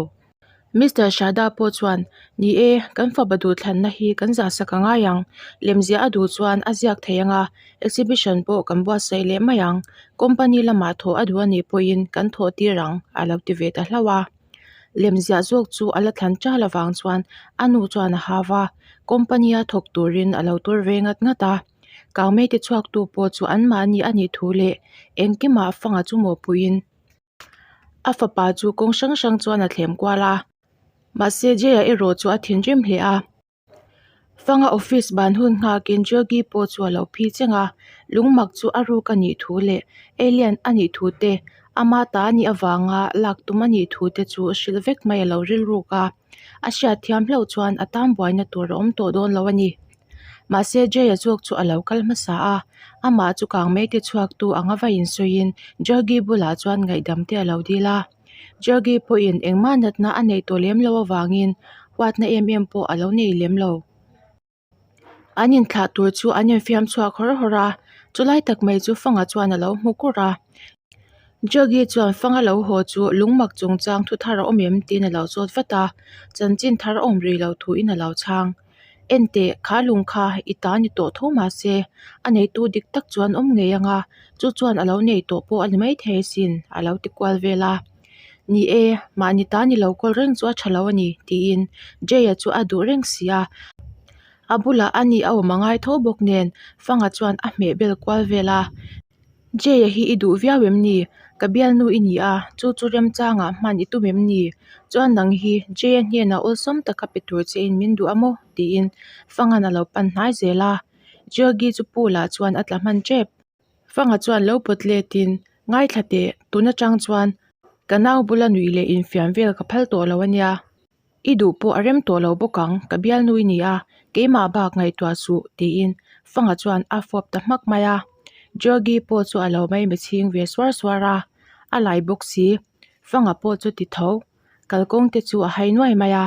Mister Shada pawh chuan, Ni e, kan fapa duhthlanna hi kan zahsak a ngai ang. Lemziah a duh chuan a ziak thei ang a, exhibition pawh kan buatsaih leh mai ang. Company lamah thawh a duh a nih pawhin kan thawh tir ang, a lo ti ve ta hlauh a. Lemziah zawk chu a la thlan ṭal avang chuan a nu chuan a hau a, company-a thawk turin a lo tur ve ngat ngat a. Kangmei ti chhuaktu pawh chu anmahni a nih thu leh engkimah fanga chu mawhpuiin A fapa chu kawng hrang hrang chuan a thlem kual a, mahse Jay-a erawh chu a thinrim hle a. Fanga office ban hun nghakin Joggy pawh chu a lo phi cheng a, lungmak chu a ruk a nih thu leh alien a nih thu te, ama ta a nih avanga lak tum a nih thu te chu hrilh vek mai a lo rilruk a. A hriat thiam hlauh chuan a tan buaina tur a awm tawh dawn lo a ni. Mahse Jay-a zawk chu a lo kal hmasa a, amah chu kang mai te chhuaktu anga va insawiin Jaggi bulah chuan ngaihdam te a lo dil a. Jaggi pawhin engmah natna a neih tawh lem loh avangin huatna em em pawh a lo nei lem lo. An inthlah tur chu an infiam chhuak hawr hawr a, chulai tak mai chu Fanga chuan a lo hmu kur a. Jaggi chuan Fanga lo haw chu lungmak chungchang thu thar a awm em tiin a lo zawt vat a, chanchin thar a awm rih lo thuin a lo chhang. Enteh, kha lung kha i ta ni tawh tho mahse, a neitu dik tak chuan awm ngei ang a, chu chuan a lo nei tawh pawh a ni maithei asin, a lo ti kual vel a. Ni e, mahni ta ni lo kawl reng chu a tha lo a ni, tiin Jay-a chu a duh reng si a. A bulah a ni a awm a ngai tho bawk nen, Fanga chuan a hmeh bel kual vel a. Jay-a hi i duh viau em ni? Ka bialnu i ni a, chu chu remchangah hman i tum em ni? Chuan nang hi Jay-a hnenah awlsam taka pe tur chein min duh a maw? tiin Fangan a lo pan hnai zel a. Jaggi chu pool-ah chuan a tla hman tep. Fanga chuan lo pawt letin, Ngaithla teh, tun atang chuan ka nau bula nuih leh infiam vel ka phal tawh lo a nia. I duh pawh a rem tawh lo bawk ang, ka bialnu i ni a, keimah bak ngaihtuah suh, tiin Fanga chuan a fawp ta hmak mai a. Joggy pawh chu a lo mai chhing ve suar suar a, a lai bawk si. Fanga pawh chu ti tho, kalkawng te chu a hai nuai mai a.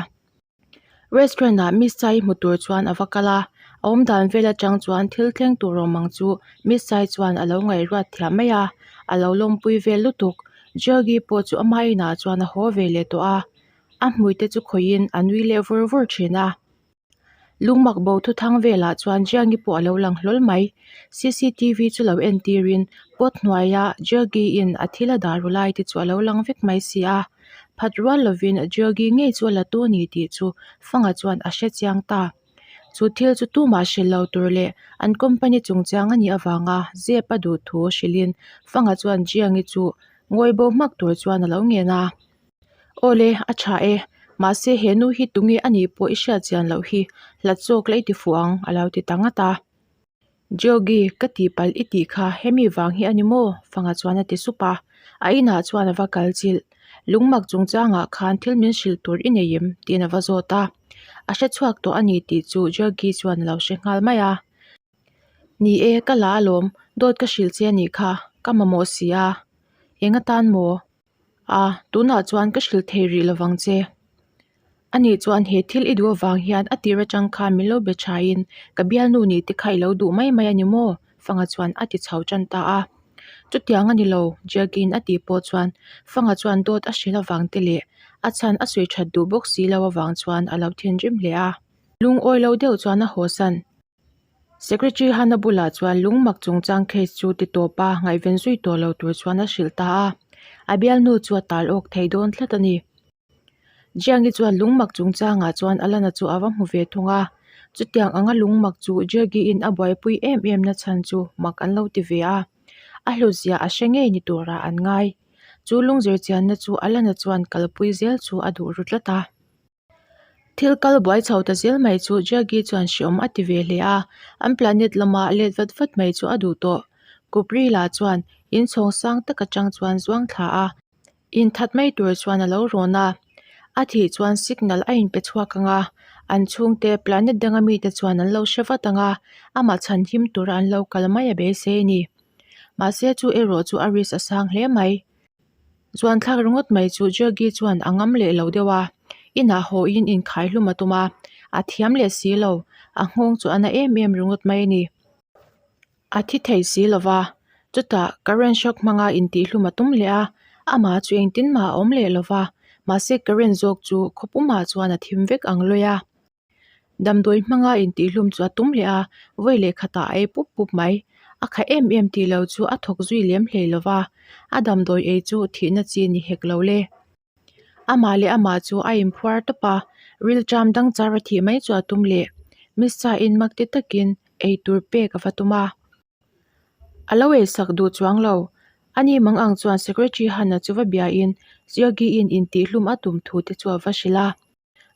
Restaurant ah Miss Chai hmu tur chuan a va kal a, a awmdan vel atang chuan thil thleng tur awm ang chu Miss Chai chuan a lo ngaihruat thiam mai a, a lo lawmpui vel lutuk. Joggy pawh chu ama inah chuan a haw ve leh tawh a. A hmui te chu khawihin a nui leh vur vur thin a. Lungmak bo thuthang velah chuan Jiangi pawh a lo lang hlawl mai. Cctv chu lo entirin pot hnuaia Jiangi-in a thil a dah ru lai te chu a lo lang vek mai si a. Phat rual lovin Jiangi ngei chu a la tu a ni tih chu Fanga chuan a hre chiang ta. Chu thil chu tumah hrilh lo tur leh an company chungchang a nih avanga zep a duh thu hrilhin Fanga chuan Jiangi chu ngawi bo hmak tur chuan a lo ngen a. Awle, a tha e. Mahse he nu hi tunge a nih pawh i hriat chian loh hi hlat zawk la i ti fuh ang, a lo ti ta ngat a. Georgie, ka tihpalh i tih kha hemi vang hi a ni maw? Fanga chuan a ti sup a. A inah chuan a va kal chilh. Lungmak chungchangah khan thil min hrilh tur i nei em? tiin a va zawt a. A hre chhuak tawh a ni tih chu Jaggi chuan a lo hre nghal mai a. Ni e, ka la alawm, dawt ka hrilh che a nih kha, ka mamawh si a. Eng atan maw? A, tunah chuan ka hrilh thei rih lovang che. Ani chuan he thil i duh avang hian a tir atang khan min lo be thain ka bialnu nih te kha i lo duh mai mai a ni maw? Fanga chuan a ti chho tan ta a. Chutiang a ni lo, Jagin a tih pawh chuan Fanga chuan dawt a hrilh avang te leh a chhan a sawi that duh bawk si lo avang chuan a lo thinrim hle a. Lungawi lo deuh chuan a hawsan. Secretary Hana bulah chuan lungmak chungchang case chu ti tawp a, ngaihven zui tawh lo tur chuan a hrilh ta a. A bialnu chu a tal awk thei dawn tlat a ni. Jiangi chuan lungmak chungchangah chuan Alana chu a va hmu ve thung a. Chutiang anga lungmak chu Jiangi-in a buaipui em em na chhan chu mak an lo ti ve a. A hlutzia a hre ngei ni turah an ngai. Chu lungzirchianna chu Alana chuan kalpui zel chu a duh ru tlat a. Thil kal buai chho ta zel mai chu Jaggi chuan hreawm a ti ve hle a, an planet lama let vat vat mai chu a duh tawh. Kupri lah chuan inchhawng sang tak atang chuan zuang thla a, inthat mai tur chuan a lo rawn a. A thih chuan signal a inpe chhuak ang a, an chhungte planet danga mite chuan an lo hre vat ang a, amah chhan him tura an lo kal mai a beisei a ni. Mahse chu erawh chu a risk a sang hle mai. Zuan thlak ringawt mai chu Jaggi chuan a ngam leh lo deuh a, inah hawiin inkhai hlum a tum a, a thiam leh si lo, a nghawng chu a na em em ringawt mai a ni. A thi thei si lo va, chutah current shock hmanga intih hlum a tum leh a, amah chu engtin mah a awm leh lo va, mahse current zawk chu khawpumah chuan a thim vek ang lawi a. Damdawi hmanga intihhlum chu a tum leh a, vawi leh khatah a ei pup pup mai. A kha em em tih lo chu a thawk zui lem hlei lo va, a damdawi ei chu thihna chi ni hek lo le. Amah leh amah chu a inphuar tawp a, rilṭam dang char a thih mai chu a tum leh. Misa in mak ti takin ei tur pek a va tum a. A lo eisak duh chuang lo. Ani mang ang chuan Secretary Hanna chu va biain Yogi-in intihhlum a tum thu te chu a va hrilh a.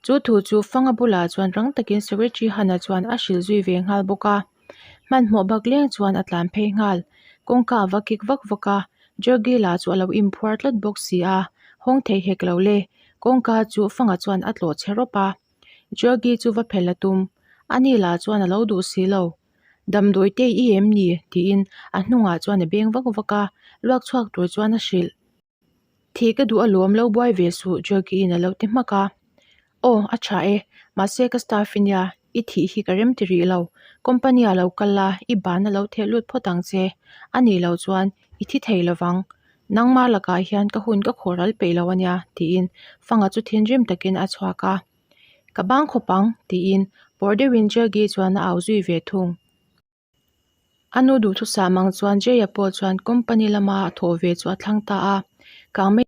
Chu thu chu Fanga bulah chuan rang takin Secretary Hana chuan a hrilh zui ve nghal bawk a. Hmanhmawh bak leng chuan a tlan phei nghal. Kawngka a va kik vak vak a, Joggy lah chu a lo inphuar tlat bawk si a, hawng thei hek lo le. Kawngka chu Fanga chuan a tlawh che rawp a. Joggy chu va phel a tum. Ani lah chuan a lo duh si lo. Damdawi te i em ni? tiin a hnungah chuan a beng vak vak a, luak chhuak tur chuan a hrilh. Thih ka duh alawm lo buai ve suh Joggy-in a lo ti hmak a. Aw, a tha e. Mahse ka staff i nia, i thih hi ka rem ti rih lo. Company ah lo kal a, i ban a lo theh lut phawt ang che. A nih loh chuan i thi thei lovang. Nangmah lakah hian ka hun ka khawh ral peih lo a nia, tiin Fanga chu thinrim takin a chhuak a. Ka bang khawp ang, tiin pawr deuhin Jaggy chuan a au zui ve thung. A nu duhthusam ang chuan Jay-a pawh chuan company lama a thawh ve chu a thlang ta a. Kangmei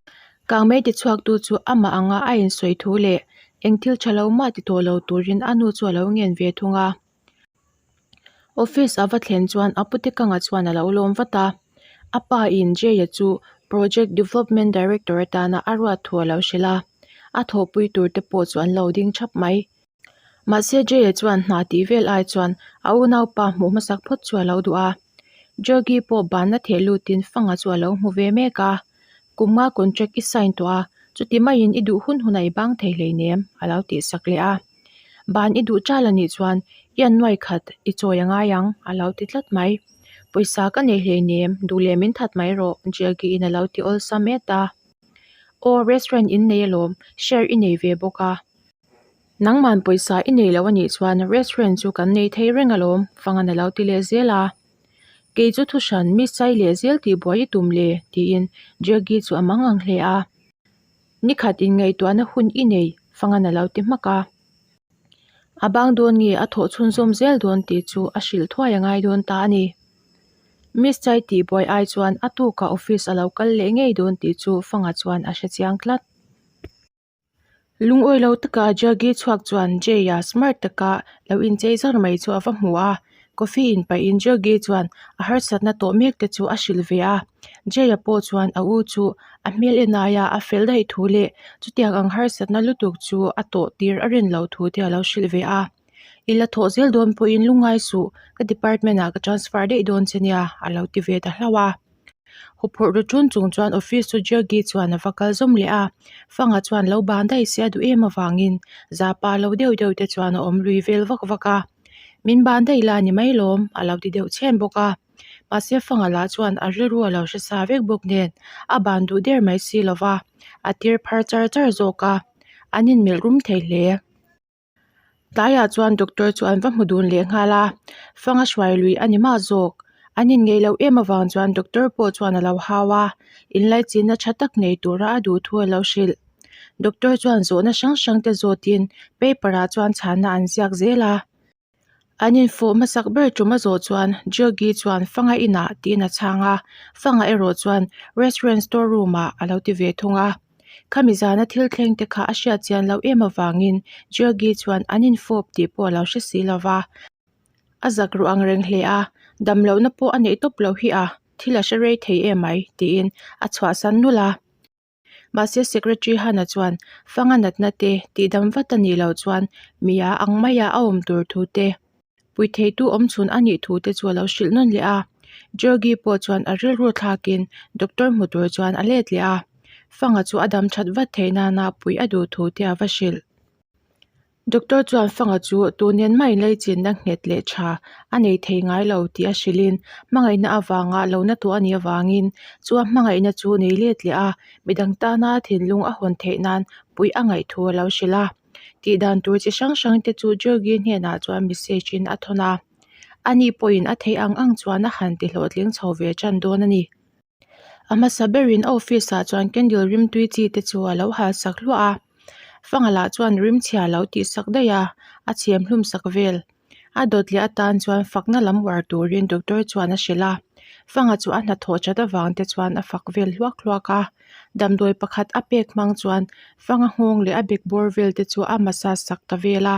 Kangmei tichhuaktu chu amah anga a insawi thu leh eng thil tha lo mah ti tawh lo turin a nu chu a lo ngen ve thung a. Office a va thlen chuan a pute kanga chuan a lo lawm vat a. A pa in Jay-a chu Project Development Director atana a ruat thu a lo hrilh a. A thawhpui tur te pawh chu an lo ding thap mai. Mahse Jay-a chuan hna tih vel ai chuan a unaupa hmuh hmasak phawt chu a lo duh a. Joggy pawh banna theh lutin Fanga chu a lo hmu ve mek a. Kum nga contract i sign tawh a, chuti maiin i duh hun hunah i bang thei hleinem a lo tih sak leh a. Ban i duh chal a nih chuan i an nuai khat i chawi a ngai ang a lo ti tlat mai. Pawisa ka nei hleinem, duh leh min that mai rawh Jaggy-in a lo ti awlsam et a. Aw restaurant in nei alawm, share i nei ve bawk a. Nangman pawisa i nei lo anih chuan restaurant chu kan nei thei reng alawm, Fangan a lo ti leh zel a. Kei chu thuhran mi sai leh zel tih buai i tum le? tiin Jaggi chu a mang ang hle a. Nikhat inngaihtuahna hun i nei, Fangan a lo ti hmak a. A bang dawn nge a thawh chhunzawm zel dawn tih chu a hrilh thuai a ngai dawn ta a ni. Miss Chai tih buai ai chuan a tukah office a lo kal leh ngei dawn tih chu Fanga chuan a hrechiang tlat. Lungawi lo taka Jaggi chhuak chuan Jay-a smart taka lo inchei zar mai chu a va hmu a, coffee in pahin Jaggi chuan a harsatna tawh mek te chu a hrilh ve a. Jay-a pawh chuan a u chu a hmel en aia a fel daih thu leh chutiang ang harsatna lutuk chu a tawh tir a rin loh thu te a lo hrilh ve a. I la thawh zel dawn pawhin lungngai suh, ka department ah ka transfer daih dawn che nia a lo ti ve ta hlauh a. Huphurh ru ṭun chung chuan office chu Jaggi chuan a va kal zawm leh a, Fanga chuan lo ban daih se a duh em avangin zapa lo deuh deuh te chuan a awm lui vel vak vak a. Min ban daih la ni mai lawm a lo ti deuh chhen bawk a. Mahse Fanga lah chuan a rilru a lo hre sa vek bawk nen a ban duh der mai si lo va, a tir phar char char zawk a, an inmelh rum thei hle. Tlaiah chuan doctor chu an va hmu dun leh nghal a, fanga hruai lui a ni mah zawk. An inngeih loh em avang chuan doctor pawh chuan a lo hau a, inlaichinna tha tak nei tura a duh thu a lo hrilh. Doctor chuan zawhna hrang hrang te zawtin paper ah chuan chhanna an ziak zel a. An infawh hmasak ber tum a zawh chuan Jogi chuan fanga inah tiin a chhang a, fanga erawh chuan restaurant store room ah a lo ti ve thung a. Khami zana thil thleng te kha a hriat chian loh em avangin Jogi chuan an infawp tih pawh a lo hre si lo va, a zak ruh ang reng hle a, damlohna pawh a neih tawp loh hi a, thil a hre rei thei em mai tiin a chhuahsan nulh a. Mahse Secretary Hana chuan fanga natna te tihdam vat a nih loh chuan mia ang maia a awm tur thu te, puitheitu awmchhun a nih thu te chu a lo hrilh nawn leh a. Georgie pawh chuan a rilru thlakin doctor hmu tur chuan a let leh a, fanga chu a dam that vat theih nana puih a duh thu te a va hrilh. Doctor chuan Fanga chu tu nen mah inleichinna nghet leh tha a nei thei ngai lo tih a hrilhin hmangaihna avanga lo na tawh a nih avangin chu a hmangaihna chu nei let leh a, midang tana thinlung a hawn theih nan puih a ngaih thu a lo hrilh a. Tih dan tur chi hrang hrang te chu Georgie hnenah chuan message in a thawn a, ani pawhin a theih ang ang chuan a han ti hlawhtling chho ve tan dawn a ni. A hmasa berin a office ah chuan candle rimtui chi te chu a lo hal sak hluah a fanga lah chuan rimchhia a lo tih sak daih a a chhem hlum sak vel a dawt leh atan chuan fakna lam uar turin doctor chuan a hrilh a fanga chu a hnathawh that avang te chuan a fak vel hluak hluak a damdawi pakhat a pek hmang chuan fanga nghawng leh a bek bawr vel te chu a massage sak ta vel a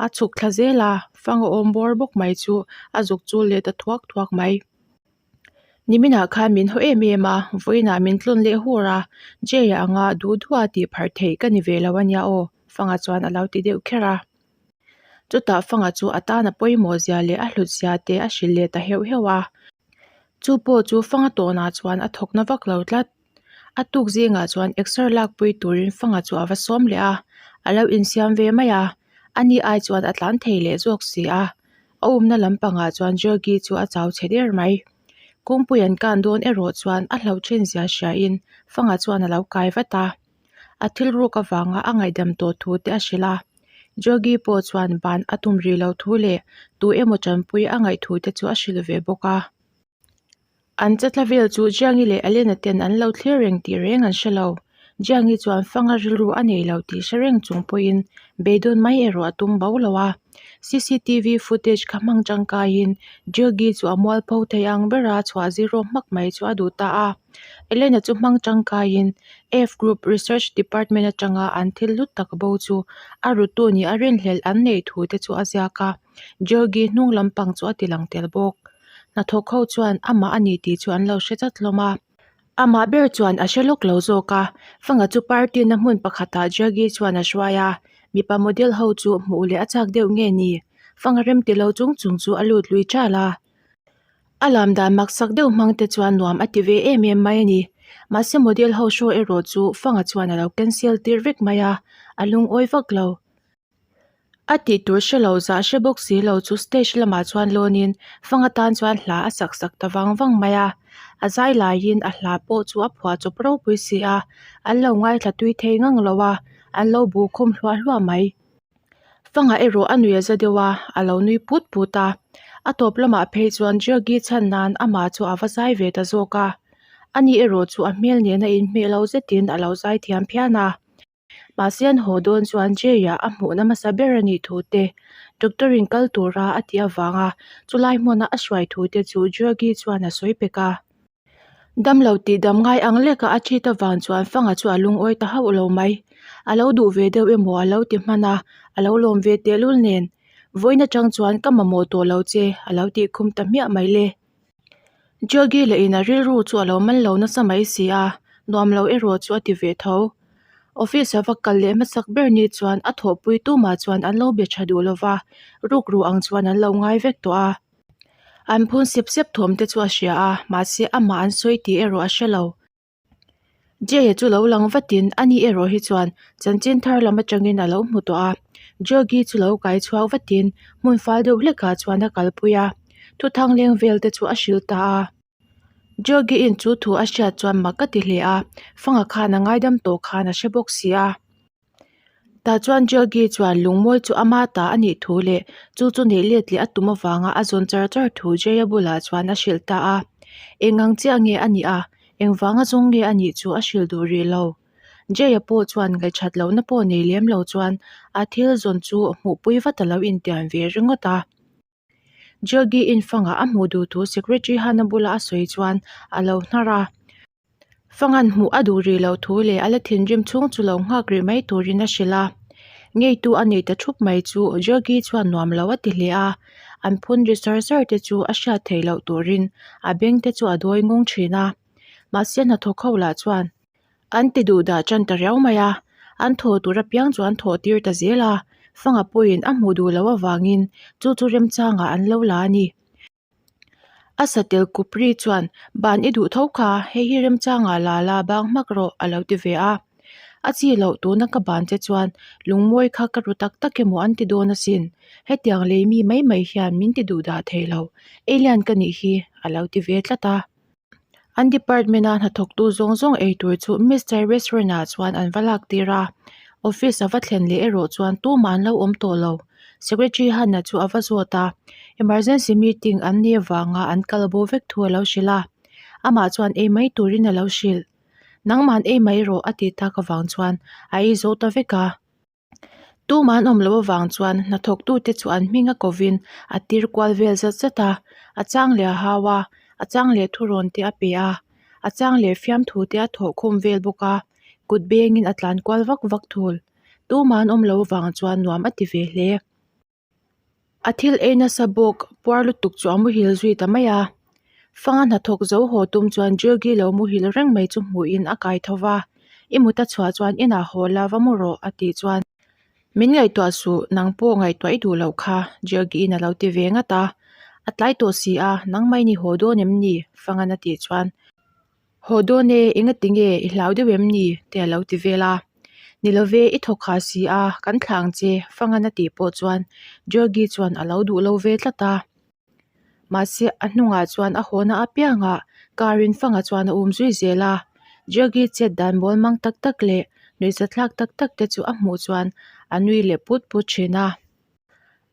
a chhuk thla zel a fanga awm bawr bawk mai chu a zuk chul leh ta thuak thuak mai. Niminah khan min haw em em a, vawiinah min tlawn leh hur a, Jay-a anga duh duha tih pharh theih ka ni ve lo a nia aw, Fanga chuan a lo ti deuh kher a. Chutah Fanga chu a tan a pawimawh zia leh a hlut zia te a hrilh leh ta heuh heuh a. Chu pawh chu Fanga tawnah chuan a thawk na vak lo tlat. A tuk zingah chuan exer lakpui turin Fanga chu a va sawm leh a, a lo insiam ve mai a, ani ai chuan a tlan thei leh zawk si a. A awmna lampangah chuan Georgie chu a chau chhe der mai. Kawngpui an kan dawn erawh chuan a hlauh then zia hriain Fanga chuan a lo kai vat a. A thil ruk avanga a ngaihdam tawh thu te a hrilh a. Georgie pawh chuan ban a tum rih lo thu leh tu emaw tanpui a ngaih thu te chu a hrilh ve bawk a. An chetla vel chu Jiangi leh Elena ten an lo thlir reng tih reng an hre lo. Jiangi chuan fanga rilru a nei lo tih hre reng chung pawhin beidawn mai erawh a tum bo lo a. CCTV footage kha hmang tangkaiin Jiangi chu a mualpho thei ang bera chhuah zero hmak mai chu a duh ta a. Elena chu hmang tangkaiin F Group Research Department atanga an thil hlut tak bo chu a rutu nih a rinhlelh an neih thu te chu a ziak a. Georgie hnung lampang chu a ti lang tel bawk. Hnathawk ho chuan amah a ni tih chu an lo hre chat hlawm a. Amah ber chuan a hre lawk lo zawk a, Fanga chu party na hmun pakhatah Georgie chuan a hruai a, mipa model ho chu hmuh leh a chak deuh nge ni? Fanga rem ti lo chung chung chu a lut lui ṭal a. A lam dan maksak deuh hmang te chuan nuam a ti ve em em mai a ni. Mahse model ho show erawh chu Fanga chuan a lo cancel tir vek mai a, a lungawi vak lo. A tih tur hre lo zah hre bawk si lo chu stage lamah chuan lawnin fang atan chuan hla a sak sak ta vang vang mai a, a zai laiin a hla pawh chu a phuah chawp ropui si a, an lo ngaithla tui thei ngang lo a, an lo bu khum hluah hluah mai. Fangah erawh a nui a za deuh a, a lo nui put put a, a tawp lamah phei chuan Georgie chhan nan amah chu a va zai ve ta zawk a, ani erawh chu a hmel nena inhmeh lo zetin a lo zai thiam phian a. Mahse an haw dawn chuan Jay-a a hmuhna hmasa ber a nih thu te, doctor in kal tura a tih avanga chulai hmuna a hruai thu te chu Georgie chuan a sawi pek a. Damlo tih dam ngai ang leka a treat avang chuan Fanga chu a lungawi ta hauh lo mai. A lo duh ve deuh emaw a lo ti hman a, a lo lawm ve tehlul nen. Vawiin atang chuan ka mamawh tawh lo che a lo tih khum ta hmiah mai le. Georgie leh in a rilru chu a lo man lo nasa mai si a, nuam lo erawh chu a ti ve tho. Office a va kal leh hmasak ber ni chuan a thawhpui tumah chuan an lo be tha duh lo va, rukru ang chuan an lo ngai vek tawh a. An phun sep sep thawm te chu a hria a, mahse amah an sawi tih erawh a hre lo. Jay-a chu lo lang vatin ani erawh hi chuan chanchin thar lam atangin a lo hmu tawh a. Jogi chu lo kai chhuak vatin hmun fal deuh hlekah chuan a kalpui a, thuthang leng vel te chu a hrilh ta a. Jogi-in chu thu a hriat chuan mak a ti hle a, Fanga khan a ngaidam tawh khan a hre bawk si a. Tah chuan Jogi chuan lungmawi chu ama ta a nih thu leh chu chu neih let leh a tum avanga a zawn char char thu Jaya bulah chuan a hrilh ta a. Eng ang chiah nge a nih a, engvanga zawng nge a nih chu a hrilh duh rih lo. Jaya pawh chuan ngaihṭhat lohna pawh nei lem lo chuan a thil zawn chu hmuhpui vat a lo intiam ve ringawt a. Jogi infangah a hmuh duh thu Secretary Hana bula a sawi chuan a lo hnar a. Fangan hmuh a duh rih loh thu leh a la thinrim chhung chu lo nghak rih mai turin a hrilh a. Ngeitu a nei ta thup mai chu Jogi chuan nuam lo a ti hle a. An phun ri sar sar te chu a hriat theih loh turin a beng te chu a dawi ngung thin a. Mahse hnathawk ho lah chuan An ti duh dah tan ta riau mai a, an thaw tur apiang chu an thawh tir ta zel a, Fanga pawhin a hmuh duh loh avangin chu chu remchangah an lo la a ni. A satel Kupri chuan, Ban i duh tho kha, hei hi remchangah la la bang hmak rawh a lo ti ve a. A chi loh tuna ka ban che chuan lungmawi kha ka ru tak tak emaw an ti dawn asin, hetiang lei mi mai mai hian min ti duh dah thei lo, alien ka nih hi a lo ti ve tlat a. An department a hnathawktu zawng zawng ei tur chu Mister restaurant ah chuan an va lak tir a, office a va thlen leh erawh chuan tumah an lo awm tawh lo. Secretary Hanna chu a va zawt a, emergency meeting an nih avanga an kal bo vek thu a lo hrilh a, amah chuan ei mai turin a lo hrilh. Nangmahn ei mai rawh a tih tak avang chuan a ei zo ta vek a. Tumah an awm loh avang chuan hnathawktute chu an hming a kovin a tir kual vel zat zat a, a chang leh a hau a, a chang leh thurawn te a pe a, a chang leh fiamthu te a thawh khawm vel bawk a, kut bengin a tlan kual vak vak thul. Tumah an awm loh avang chuan nuam a ti ve hle. A thil ei nasa bawk puar lutuk chu a muhil zui ta mai a. Fanga hnathawk zo haw tum chuan Jogi lo muhil reng mai chu hmuhin a kai tho va, I mut a chhuah chuan inah haw la va mu rawh a tih chuan Min ngaihtuah suh, nang pawh ngaihtuah i duh loh kha Jogi-in a lo ti ve ngat a. A tlai tawh si a, nangmah in i haw dawn em ni? Fangan a tih chuan Haw dawn e, engati nge i hlau deuh em ni? te a lo ti vel a. Ni love, i thawk kha si a, kan thlah ang che, Fangan a tih pawh chuan Georgie chuan a lo duh lo ve tlat a. Mahse, a hnungah chuan a hawna apiangah car-in Fanga chuan a um zui zel a. Georgie chet dan mawl mang tak tak leh nuihzathlak tak tak te chu a hmuh chuan a nui leh put put thin a.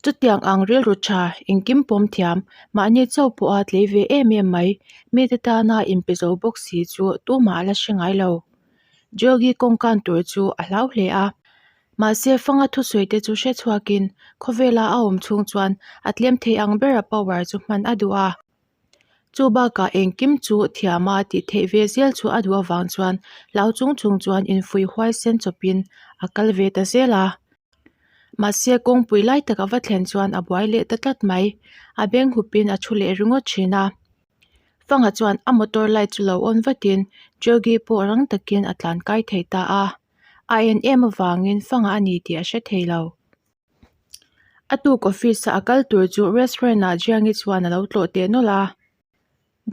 Chutiang ang rilru tha, engkim pawm thiam, mahni chauh pawha tlei ve em em mai, mite tana inpe zo bawk si chu tumah a la hre ngai lo. Jogi kawngkan tur chu a hlau hle a. Mahse, Fanga thusawi te chu hre chhuakin khawvela a awm chhung chuan a tlem thei ang bera power chu hman a duh a. Chu bakah engkim chu thiama tih theih ve zel chu a duh avang chuan hlau chung chung chuan infuih huaisen chawpin a kal ve ta zel a. Mahse kawngpui lai tak a va thlen chuan a buai leh ta tlat mai. A beng hupin a thu leh ringawt thin a. Fanga chuan a motor light chu lo on vatin Jogi pawh rang takin a tlan kai thei ta a. A en em avangin Fanga a ni tih a hre thei lo. A tuk office a a kal tur chu restaurant ah Jiangi chuan a lo tlawh teh nawlh a.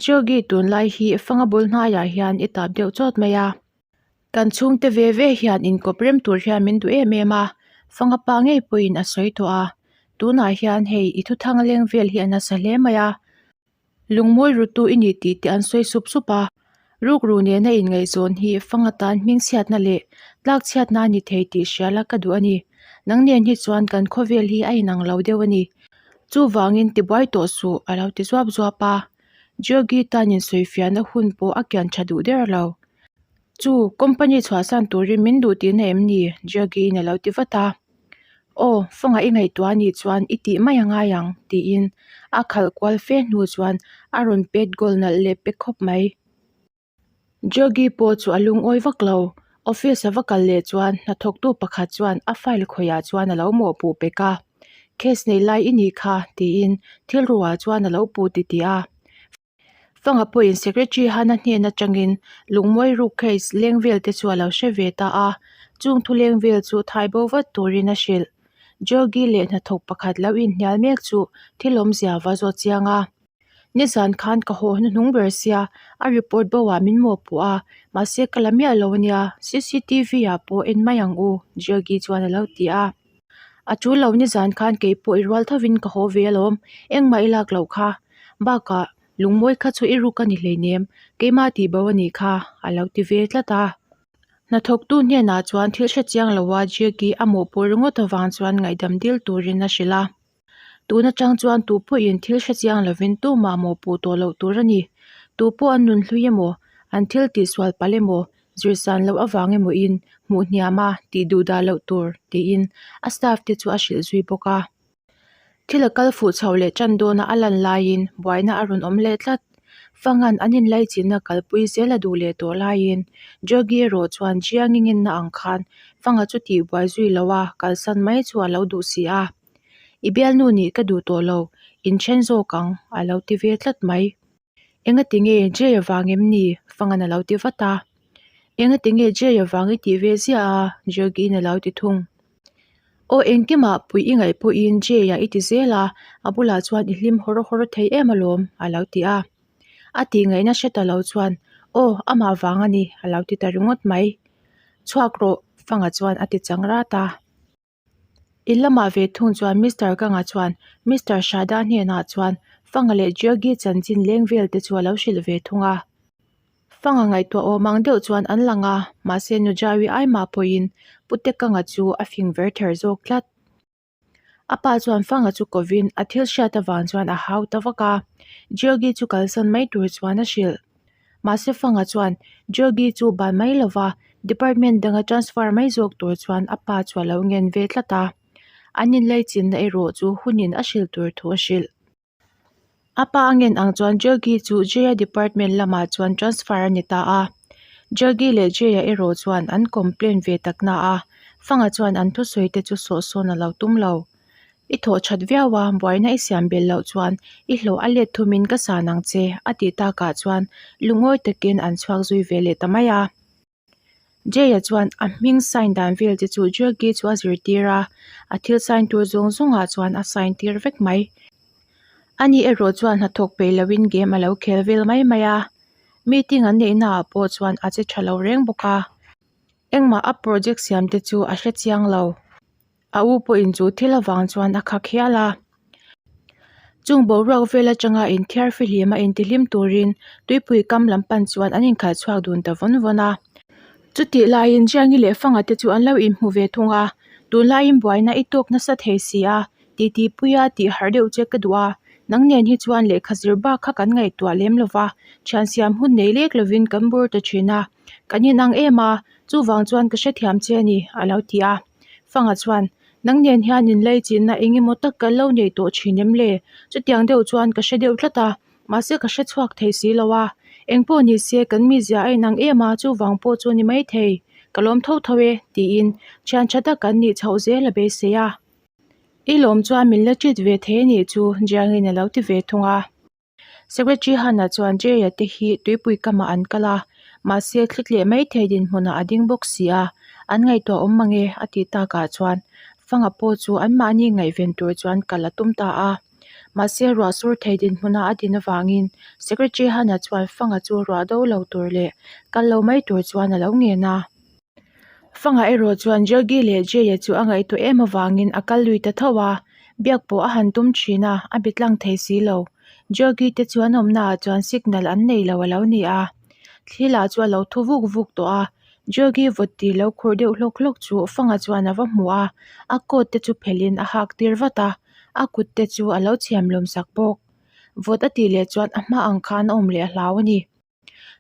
Jogi tunlai hi Fanga bul hnaiah hian i tap deuh chawt mai a. Kan chhungte ve ve hian inkawp rem tur hian min duh em em a, Fanga pa ngei pawhin a sawi tawh a. Tunah hian hei i thuthang leng vel hi a nasa hle mai a. Lungmawi rutu i ni tih te an sawi sup sup a. Rukru nena inngaihzawn hi Fanga tan hmingchhiatna leh tlakchhiatna a ni thei tih hria la ka duh a ni. Nang nen hi chuan kan khawvel hi a inang lo deuh a ni. Chuvangin tibuai tawh suh a lo ti zuap zuap a. Georgie tan insawifiahna hun pawh a kian tha duh der lo. Chu, company chhuahsan turin min duh tihna em ni? Georgie-in a lo ti vat a. Aw, fawngah i ngaihtuah anih chuan i tih mai a ngai ang, tiin a khalh kual fe hnu chuan a rawn pet goal nalh leh pe khawp mai. Georgie pawh chu a lungawi vak lo. Office a va kal leh chuan hnathawktu pakhat chuan a file khawihah chuan a lo mawhpuh pek a. Case nei lai i nih kha, tiin thil ruah chuan a lo puh titih a. Fanga pawhin Secretary Hana hnen atangin lungmawi ruk case leng vel te chu a lo hre ve ta a, chung thu leng vel chu thai bo vat turin a hrilh. Georgie leh hnathawk pakhat lo inhnial mek chu thil awmzia va zawt chiang a. Nizan khan ka haw hnuhnung ber sia, a report bo ah min mawhpuh a, mahse ka la miah lo ania, cctv ah pawh en mai ang u, Jaggi chuan a lo ti a. A tul lo nizan khan kei pawh i rual thovin ka haw ve alawm, engmah i lak loh kha. Bakah, lungmawi kha chu i ruk a ni hleinem, keimah tih bo a nih kha, a lo ti ve tlat a. Hnathawktu hnenah chuan thil hre chiang loa Jaggi a mawhpuh ringawt avang chuan ngaihdam dil turin a hrilh a. Tun atang chuan tu pawhin thil hre chiang lovin tumah mawhpuh tawh loh tur a ni. Tu pawh an nunhlui emaw, an thil tihsual palh emaw, zirsan loh avang emawin hmuh hniam a tih duh dah loh tur tiin a staff te chu a hrilh zui bawk a. Thil a kal fuh chhoh leh tan dawna a lan laiin buaina a rawn awm leh tlat. Fangan an inlaichinna kalpui zel a duh leh tawh laiin Jogi erawh chuan Jiangi ngenna ang khan Fanga chu tihbuai zui loh a kalsan mai chu a lo duh si a. I bialnu nih ka duh tawh lo, inthen zawk ang a lo ti ve tlat mai. Engati nge Jay avang em ni? Fangan a lo ti vat a. Engati nge Jay avang i tih ve ziah a? Jogi-in a lo ti thung. Aw engkimah puih i ngaih pawhin Jay-a i ti zel a, a bulah chuan i hlim hawr hawr thei em alawm a lo ti a. A tih ngaihna hre ta lo chuan Aw amah vang a ni a lo ti ta ringawt mai. Chhuak rawh Fanga chuan a ti chang rat a. In lamah ve thung chuan Mister Ganga chuan Mister Shada hnenah chuan Fanga leh Jaggi chanchin leng vel te chu a lo hrilh ve thung a. Fanga ngaihtuah awm ang deuh chuan an lang a, mahse Nujawi ai mah pawhin Pute Ganga chu a fing ver ther zawk tlat. A pa chuan Fanga chu kovin a thil hriat avang chuan a hau ta vak a, Jaggi chu kalsan mai tur chuan a hrilh. Mahse Fanga chuan Jogi chu ban mai lova department danga transfer mai zawk tur chuan a pa chu a lo ngen ve tlat a. An inlaichinna erawh chu hunin a hrilh tur thu a hrilh. A pa a ngen ang chuan Jogi chu Jaya department lamah chuan transfer a ni ta a. Jogi leh Jaya erawh chuan an complain ve tak na a, Fanga chuan an thusawi te chu sawhsawn a lo tum lo. I thawh that viau a, buaina i siam belh loh chuan i hlawh a let thumin ka san ang che, a tih takah chuan lungawi takin an chhuak zui ve leh ta mai a. Jay-a chuan a hming sign dan vel te chu Jaggi chu a zirtir a, a thil sign tur zawng zawngah chuan a sign tir vek mai. Ani erawh chuan hnathawk peih loin game a lo khel vel mai mai a, meeting an neihnaah pawh chuan a che tha lo reng bawk a. Engmah a project siam te chu a hre chiang lo. A u pawhin chu thil avang chuan a khak hial a. Chung boruak vel atanga inthiar fihlim a intihlim turin tuipui kam lam pan chuan an inkhalh chhuak dun ta vawn vawn a. Chutih laiin Jiangi leh Fanga te chu an lo inhmu ve thung a, tunlaiin buaina i tawk nasa thei si a, titi puia tih harh deuh che ka duh a, nang nen hi chuan lehkha zir bak kha kan ngaihtuah lem lo va, thian siam hun nei lek lovin kan bur ta thin a, kan inang em a, chuvang chuan ka hrethiam che a ni, a lo ti a. Fanga chuan, Nang nen hian inlaichinna eng emaw tak kan lo nei tawh thin em le? Chutiang deuh chuan ka hre deuh tlat a, mahse ka hre chhuak thei si lo a. Eng pawh ni se kan mizia a inang em a, chuvang pawh chu ni maithei. Ka lawm tho tho e, tiin thian tha tak kan nih chhoh zel a beisei a. I lawm chuan min la treat ve thei a nih chu, Jiangin a lo ti ve thung a. Secretary Hana chuan Jay-a te hi tuipui kamah an kal a, mahse thli tleh mai thei dinhmunah a ding bawk si a, an ngaihtuah awm mang e a tih takah chuan Fanga pawh chu anmahni ngaihven tur chuan kal a tum ta a. Mahse ruah sur thei dinhmuna a din avangin Secretary Hana chuan Fanga chu ruah do lo tur leh kal lo mai tur chuan a lo ngen a. Fanga erawh chuan Jaggi leh Jay-a chu a ngaihtuah em avangin a kal lui ta tho a, biak pawh a han tum thin a, a be tlang thei si lo. Jaggi te chu an awmnaah chuan signal an nei lo a lo ni a, thli lah chu a lo thu vuk vuk tawh a, Jaggi vawt ti lo khur deuh hlawk hlawk chu Fanga chuan a va hmu a, a coat te chu phelhin a hak tir vat a, a kut te chu a lo chhiam lawm sak bawk. Vawt a tih leh chuan a hma ang khan a awm leh a hlau a ni.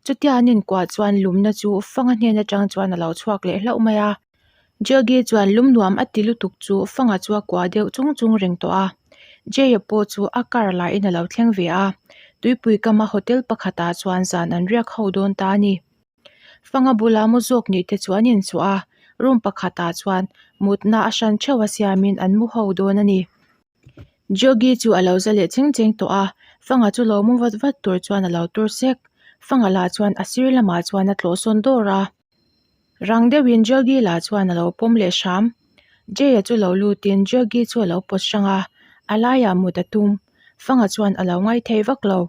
Chutia an inkuah chuan lumna chu fanga hnen atang chuan a lo chhuak leh hlauh mai a. Jaggi chuan lum nuam a ti lutuk chu fanga chu a kuah deuh chung chung reng tawh a. Jay-a pawh chu a car lahin a lo thleng ve a. Tuipui kama hotel pakhatah chuan zan an riak ho dawn ta a ni. Fanga bula mu zawk nih te chu an inchhuah a, room pakhatah chuan mutna a hran theuh a siamin an mu ho dawn a ni. Jogi chu a lo za leh cheng cheng tawh a, Fanga chu lo mu vat vat tur chuan a lo tur sek. Fanga lah chuan a sir lamah chuan a tlawh sawn dawr a. Rang deuhin Jogi lah chuan a lo pawm leh hram. Jay-a chu lo lutin Jogi chu a lo pawt hrang a, a laiah mut a tum. Fanga chuan a lo ngaithei vak lo.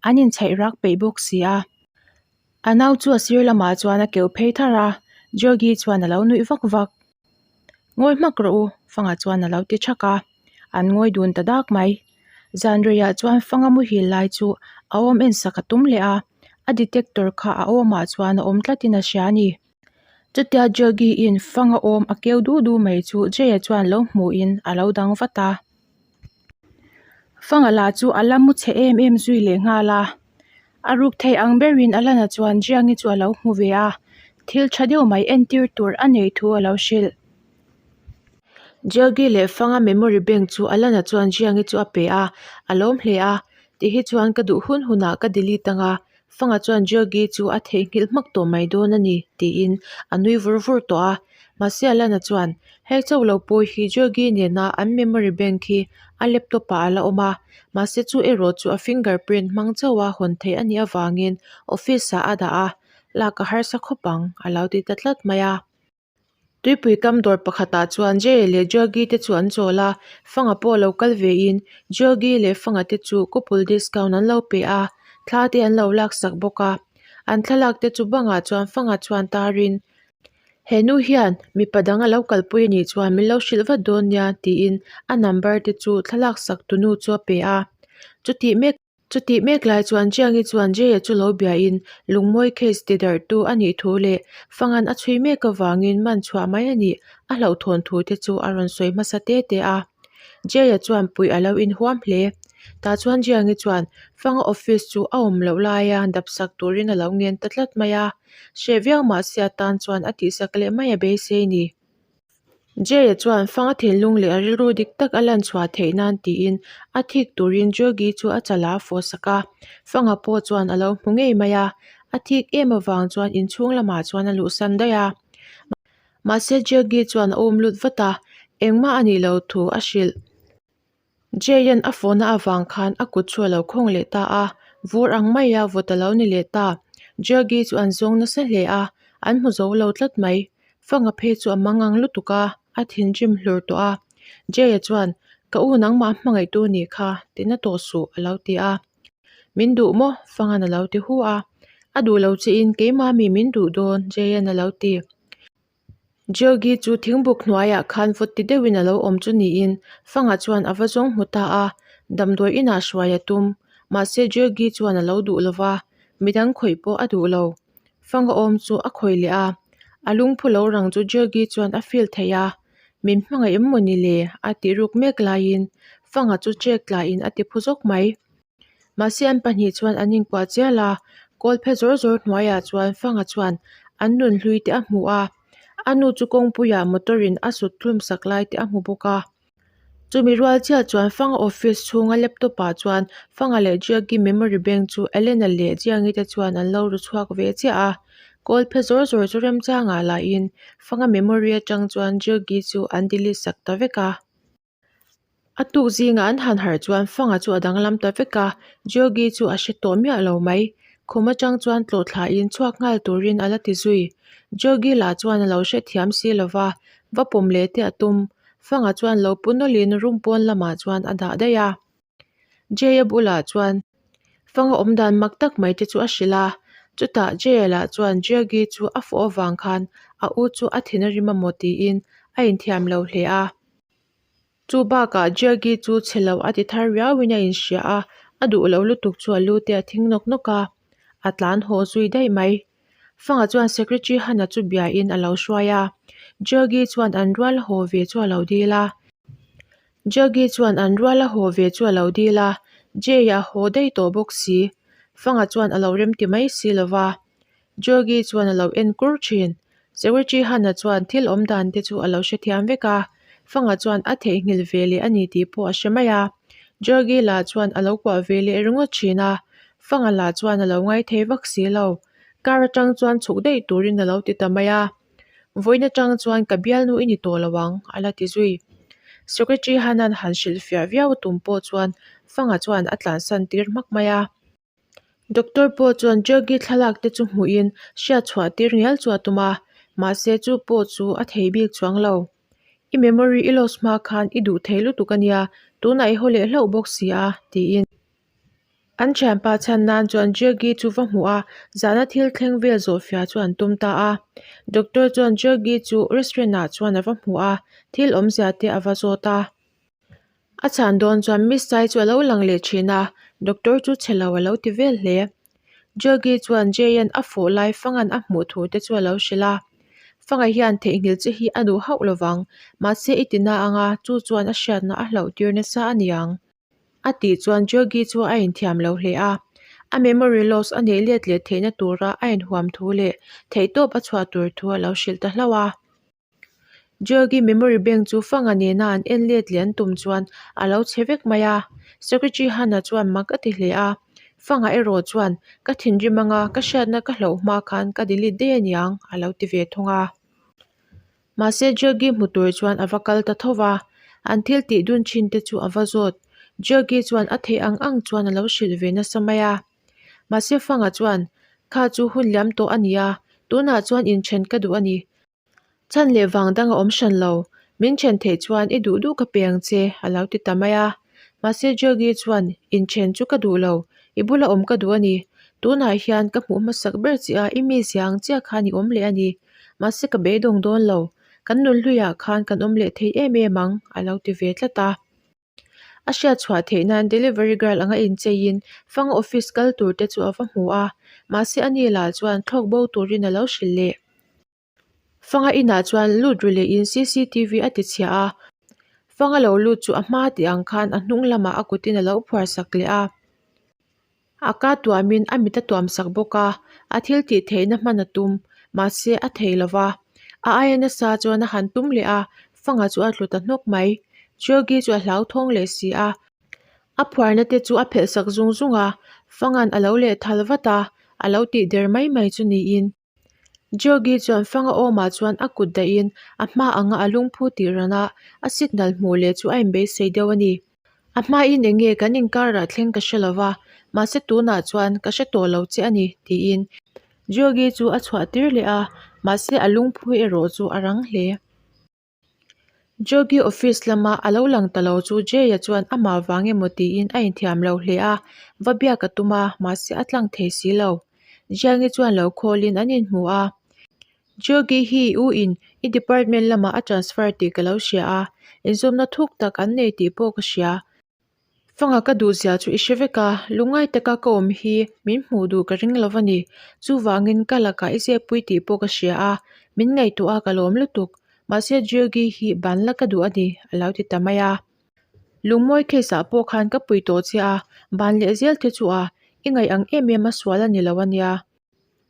An inchhaih rak peih bawk si a. A nau chu a sir lamah chuan a keuh phei thar a, Georgie chuan a lo nuih vak vak. Ngawi hmak rawh u, Fanga chuan a lo ti thak a. An ngawi dun ta dak mai. Zan reiah chuan Fanga muhil lai chu a awm en sak a tum leh a, a detector kha a awmah chuan a awm tlatin a hria a ni. Chutia Georgie-in Fanga awm a keu du du mai chu Jay-a chuan lo hmuhin a lo dang vat a. Fanga lah chu a la mu chhe em em zui leh nghal a. A ruk thei ang berin Alana chuan Jiangi chu a lo hmu ve a, thil tha deuh mai entir tur a nei thu a lo hrilh. Jiangi leh Fanga memory bank chu Alana chuan Jiangi chu a pe a, a lawm hle a, ti hi chuan ka duh hun hunah ka delete anga, Fanga chuan Jiangi chu a theihnghilh hmak tawh mai dawn a ni tiin a nui vur vur tawh a. Mahse Alana chuan hei chauh lo pawh hi Jiangi nena an memory bank hi a laptop ah a la awm a, mahse chu erawh chu a finger print hmang chauh a hawn theih a nih avangin office ah a dah a, lak a harsa khawp ang a lo ti ta tlat mai a. Tuipui kam dawr pakhatah chuan Jay leh Jogi te chu an chawl a, Fanga pawh lo kal ve in Jogi leh Fanga te chu couple discount an lo pe a, thla te an lo laksak bawk a. An thlalak te chu bangah chuan Fanga chuan tarin He nu hian mipa dang a lo kalpui a nih chuan min lo hrilh vat dawn nia tiin a number te chu thlalak sak tu nu chu a pe a. Chutih mek chutih mek lai chuan Jiangi chuan Jay-a chu lo biain lungmawi case ti darh tu a nih thu leh Fangan a chhui mek avangin man chhuah mai a nih a hlauhthawn thu te chu a rawn sawi hmasa te te a. Jay-a chuan puih a lo inhuam hle. Tah chuan Jiangi chuan Fanga office chu a awm loh laia dap sak turin a lo ngen ta tlat mai a. Hreh viau mahse a tan chuan a tihsak leh mai a beisei ni. Jay-a chuan Fanga thinlung leh a rilru dik tak a lan chhuah theih nan tiin a thik turin Jogi chu a chalah a fawh sak a. Fanga pawh chuan a lo hmu ngei mai a. A thik em avang chuan inchhung lamah chuan a luhsan daih a. Mahse Jogi chuan a um lut vat a, engmah a nih loh thu a hrilh. Jay-a'n a fawhna avang khan a kut chu a lo khawng leh ta a, vur ang maia vawt a lo ni leh ta. Jaggi chu an zawng nasa hle a, an hmu zo lo tlat mai. Fanga phei chu a mang ang lutuk a, a thinrim hlur tawh a. Jay-a chuan, Ka u nangmah hmangaihtu nih kha, tina tawh suh, a lo ti a. Min duh maw? Fanga'n a lo ti hu a. A duh lo chiin keimah mi min duh dawn, Jay-a'n a lo ti. Georgie chu thingbuk hnuaiah khan vawt ti deuhin a lo awm chu niin Fanga chuan a va zawng hmu ta a, damdawi inah hruai a tum. Mahse Georgie chuan a lo duh lo va, midang khawih pawh a duh lo. Fanga awm chu a khawih leh a, a lungphu lo rang chu Georgie chuan a feel thei a, Min hmangaih em mawni le? a tih ruk mek laiin Fanga chu check tlaiin a ti phu zawk mai. Mahse an pahnih chuan an inkuah chial a, kawl phe zawr zawr hnuaiah chuan Fanga chuan an nun hlui te a hmu a, a nu chu kawngpuiah motor in a sut thlum sak lai te a hmu bawk a. Chumi rual chiah chuan Fanga office chhunga laptop ah chuan Fanga leh Jiagi memory bank chu Elena leh Jiangi te chuan an lo ru chhuak ve chiah a, kawl phe zawr zawr chu remchangah lahin Fanga memory atang chuan Jiagi chu an delete sak ta vek a. A tuk zingah an han harh chuan Fanga chu a danglam ta vek a, Georgie chu a hre tawh miah lo mai. Khum atang chuan tlawh thlain chhuak nghal turin a la ti zui. Georgie lah chuan a lo hrethiam si lo va, va pawm leh te a tum. Fanga chuan lo pu nawlhin room pawn lamah chuan a dah daih a. Jay-a bulah chuan Fanga awmdan mak tak mai te chu a hrilh a, chutah Jay-a lah chuan Georgie chu a fawh avang khan a u chu a thin a rim a maw tiin a inthiam lo hle a. Chu bakah Jaggi chu chhe lo a ti thar riauin a inhria a, a duh lo lutuk chu a lu te a thing nawk nawk a, a tlan haw zui daih mai. Fanga chuan Secretary Hana chu biain a lo hruai a, Jaggi chuan an rual haw ve chu a lo dil a. Jaggi chuan an rual a haw ve chu a lo dil a, Jay a haw daih tawh bawk si. Fanga chuan a lo remti mai si lo va. Georgie chuan a lo en kur thin. Secretary Hana chuan thil awm dan te chu a lo hrethiam vek a, Fanga chuan a theihnghilh ve leh a ni tih pawh a hre mai a. Georgie lah chuan a lo kuah ve leh ringawt thin a, Fanga lah chuan a lo ngaithei vak si lo. Car atang chuan chhuk daih turin a lo ti ta mai a. Vawiin atang chuan ka bialnu i ni tawh lo ang, a la ti zui. Secretary Hana'n han hrilhfiah viau a tum pawh chuan Fanga chuan a tlansan tir hmak mai a. Doctor pawh chuan Jaggi thlalak te chu hmuhin hriat chhuah tir ngial chu a tum a, mahse chu pawh chu a thei bik chuang lo. I memory i lost hma khan i duh thei lutuk a nia, tunah i haw leh hlauh bawk si a, tiin. An thianpa chhan nan chuan Jaggi chu va hmuh a, zahna thil thleng vel zawhfiah chu an tum ta a. Doctor chuan Jaggi chu restaurant ah chuan a va hmu a, thil awmzia te a va zawt a. A chhan dawn chuan Miss Sai chu a lo lang leh thin a, doctor chu chhe lo a lo ti vel hle. Jaggi chuan Jay-a'n a fawh lai Fanga'n a hmuh thu te chu a lo hrilh a. Fanga hian theihnghilh che hi a duh hauh lovang, mahse i ti na anga chu chuan a hriatna a hlauh tir nasa a niang. A tih chuan Joggi chu a inthiam lo hle a, a memory loss a neih let leh theihna tura a inhuam thu leh theihtawp a chhuah tur thu a lo hrilh ta hlauh a. Joggi memory bank chu Fanga nena an en let leh an tum chuan a lo chhe vek mai a, Secretary Hana chuan mak a ti hle a, Fanga erawh chuan ka thinrim anga ka hriatna ka hlauh hma khan ka delete daih aniang a lo ti ve thung a. Mahse Jaggi hmu tur chuan a va kal ta tho va, an thil tih dun thin te chu a va zawt. Jaggi chuan a theih ang ang chuan a lo hrilh ve nasa mai a. Mahse Fanga chuan, Kha chu hun liam tawh a ni a, tunah chuan inthen ka duh a ni. Chhan leh vang dang a awm hran lo, min then theih chuan i duh duh ka pe ang che, a lo ti ta mai a. Mahse Jaggi chuan, Inthen chu ka duh lo, i bula awm ka duh a ni. Tunah hian ka hmuh hmasak ber che a, i mizia ang chiah khan i awm leh a ni. Mahse ka beidawng dawn lo, kan nunhluiah khan kan awm leh thei em em ang, a lo ti ve tlat a. A hriat chhuah theih nan delivery girl anga incheiin Fang office kal tur te chu a va hmu a, mahse ani lah chuan thlawk bo turin a lo hrilh leh. Fanga inah chuan lut ru lehin cctv a ti chhiah a, Fanga lo lut chu a hma tih ang khan a hnung lamah a kutin a lo phuar sak leh a. A ka tuamin a mit a tuam sak bawk a, a thil tih theihna hman a tum, mahse a thei lo va. A aia nasa chuan a han tum leh a, Fanga chu a tlu ta hnawk mai. Jogi chu a hlauthawng leh si a. A phuarna te chu a phelh sak zung zung a, Fanga'n a lo leh thal vat a, a lo tih der mai mai chu niin. Jogi chuan Fanga awmah chuan a kut dahin a hma anga a lungphu tih ran a, a signal hmuh leh chu a inbeisei deuh a ni. A hmain eng nge kan inkarah thleng ka hre lo va, mahse tunah chuan ka hre tawh lo che a ni, tiin Jogi chu a chhuah tir leh a, mahse a lungphu erawh chu a rang hle. Jogi office lama a lo lang ta lo chu Jay-a chuan amah vang emaw tiin a inthiam lo hle a, va biak a tum a, mahse a tlang thei si lo. Jiangi chuan lo khawlin an inhmu a, Jogi hi i u in i department lamah a transfer tih ka lo hria a, inzawmna thuk tak an nei tih pawh ka hria. Fanga ka duh zia chu i hre vek a, lungngai taka ka awm hi min hmuh duh ka ring lo a ni. Chuvangin ka lakah i zepui tih pawh ka hria a, min ngaihtuah a ka lawm lutuk. Mahse Georgie hi ban la ka duh a ni, a lo ti ta mai a. Lungmawi case ah pawh khan ka pui tawh che a, ban leh zel te chu a, i ngaih ang em em a sual a ni lo a nia.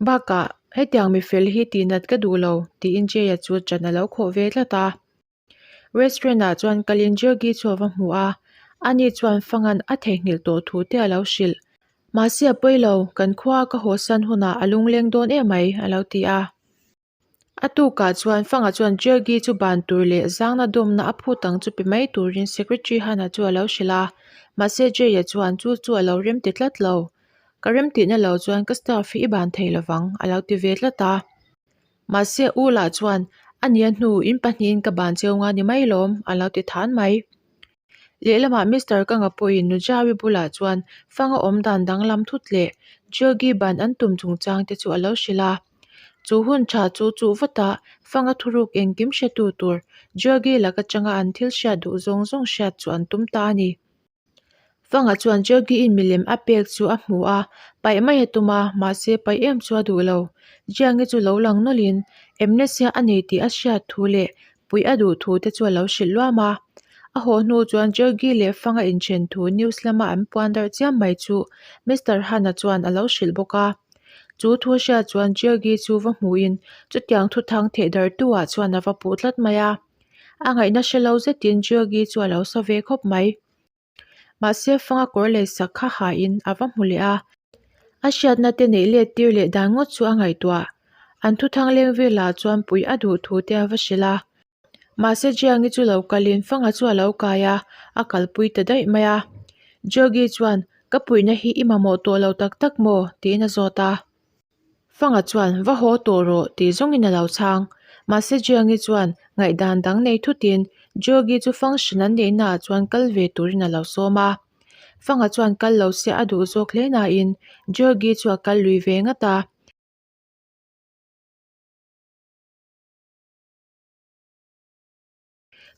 Bakah, hetiang mifel hi tihnat ka duh lo, tiin Jay-a chu ṭan a lo khawh ve tlat a. Restaurant ah chuan kalin Jaggi chu a va hmu a, ani chuan Fangan a theihnghilh tawh thu te a lo hrilh. Mahse a pawi lo, kan khua ka haw san hunah a lungleng dawn emai a lo ti a. A tukah chuan Fanga chuan Jaggi chu ban tur leh zangna dawmna a phut ang chu pe mai turin Secretary Hana chu a lo hrilh a, mahse Jay-a chuan chu chu a lo remti tlat lo. Ka remtihna lo chuan ka staff hi i ban thei lovang a lo ti ve tlat a. Mahse U lah chuan, A nia hnu, in pahnihin ka ban cheu nga ni mai lawm, a lo ti than mai. Lehlamah Mister Kanga pawhin Nu Jawi bulah chuan fanga awm dan danglam thut leh Jogi ban an tum chungchang te chu a lo hrilh a. Chu hun tha chu chuh vata fanga thuruk engkim hretu tur Jogi lak atanga an thil hriat duh zawng zawng hriat chu an tum ta a ni. Fanga chuan Jaggi-in milem a pek chu a hmu a, paih mai a tum a, mahse paih em chu a duh lo. Jiangi chu lo lang nawlhin amnesia a nei tih a hriat thu leh puih a duh thu te chu a lo hrilh luam a. A haw hnu chuan Jaggi leh Fanga inthen thu news lama an puan darh chiam mai chu Mister Han-a chuan a lo hrilh bawk a. Chu thu hriat chuan Jaggi chu va hmuhin chutiang thuthang theh darh-tu ah chuan a va puh tlat mai a. A ngaihna hre lo zetin Jaggi chu a lo sa ve khawp mai. Mahse Fanga kawr lei sak kha hain a va hmu leh a. A hriatna te neih let tir leh dan ngawt chu a ngaihtuah. An thuthang leng velah chuan puih a duh thu te a va hrilh a. Mahse Jiangi chu lo kalin Fanga chu a lo kai a, a kalpui ta daih mai a. Jaggi chuan, Ka puihna hi i mamawh tawh lo tak tak maw? tiin a zawt a. Fanga chuan, Va haw tawh rawh, tih zawngin a lo chhang. Mahse Jiangi chuan ngaihdan dang nei thutin Jogi chu function an neihnaah chuan kal ve turin a lo sawm a. Fanga chuan kal lo se a duh zawk hle nain Georgi chu a kal lui ve ngat a.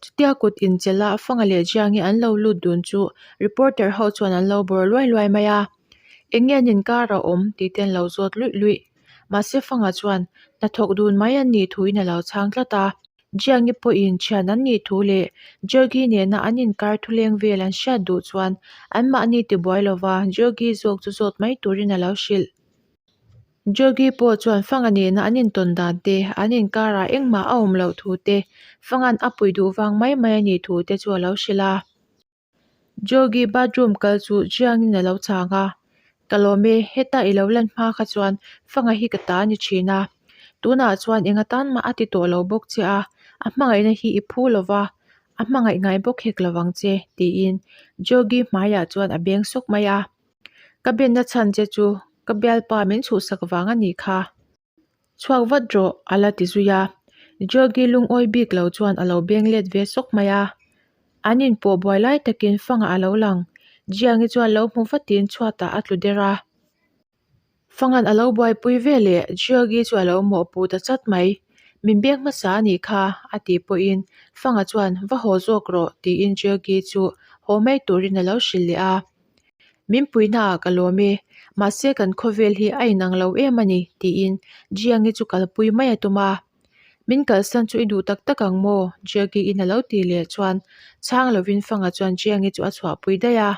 Chutia kut inchelh a Fanga leh Jiangi an lo lut dun chu reporter ho chuan an lo bawr luai luai mai a. Eng nge an inkar a awm tih te an lo zawt luih luih. Mahse Fanga chuan hnathawk dun mai an nih thuin a lo chhang tlat a. Jiangi pawhin thian an nih thu leh Georgi nena an inkar thuleng vel an hriat duh chuan anmahni tibuai lova Georgi zawk chu zawt mai turin a lo hrilh. Georgi pawh chuan Fanga nena an intawn dan te, an inkarah engmah a awm loh thu te, Fanga'n a puih duh vang mai mai a nih thu te chu a lo hrilh a. Georgi bathroom kal chu Jiangin a lo chang a, Ka lawm e, heta i lo lan hma kha chuan Fanga hi ka ta a ni thin a, tunah chuan eng atan mah a ti tawh lo bawk che a, a hmangaihna hi i phu lo va, a hmangaih ngai bawk hek lo vang che, tiin Georgi hmaiah chuan a beng sawk mai a. Ka benna chhan che chu ka bialpa min chhuhsak vang a nih kha. Chhuak vat rawh, a la ti zui a. Georgi lungawi bik lo chuan a lo beng let ve sawk mai a. An inpawh buai lai takin fangah a lo lang. Jiangi chuan lo hmu vatin chhuatah a tlu der a. Fangan a lo buaipui ve leh Georgi chu a lo mawhpuh ta chat mai. Min beng hmasa a nih kha, a tih pawhin Fanga chuan va haw zawk rawh tiin Georgi chu haw mai turin a lo hrilh leh a. Min puihnaah ka lawm e, mahse kan khawvel hi a inang lo em a ni, tiin Jiangi chu kalpui mai a tum a. Min kalsan chu i duh tak tak ang maw? Jiagiin a lo tih leh chuan chhang lovin Fanga chuan Jiangi chu a chhuahpui daih a.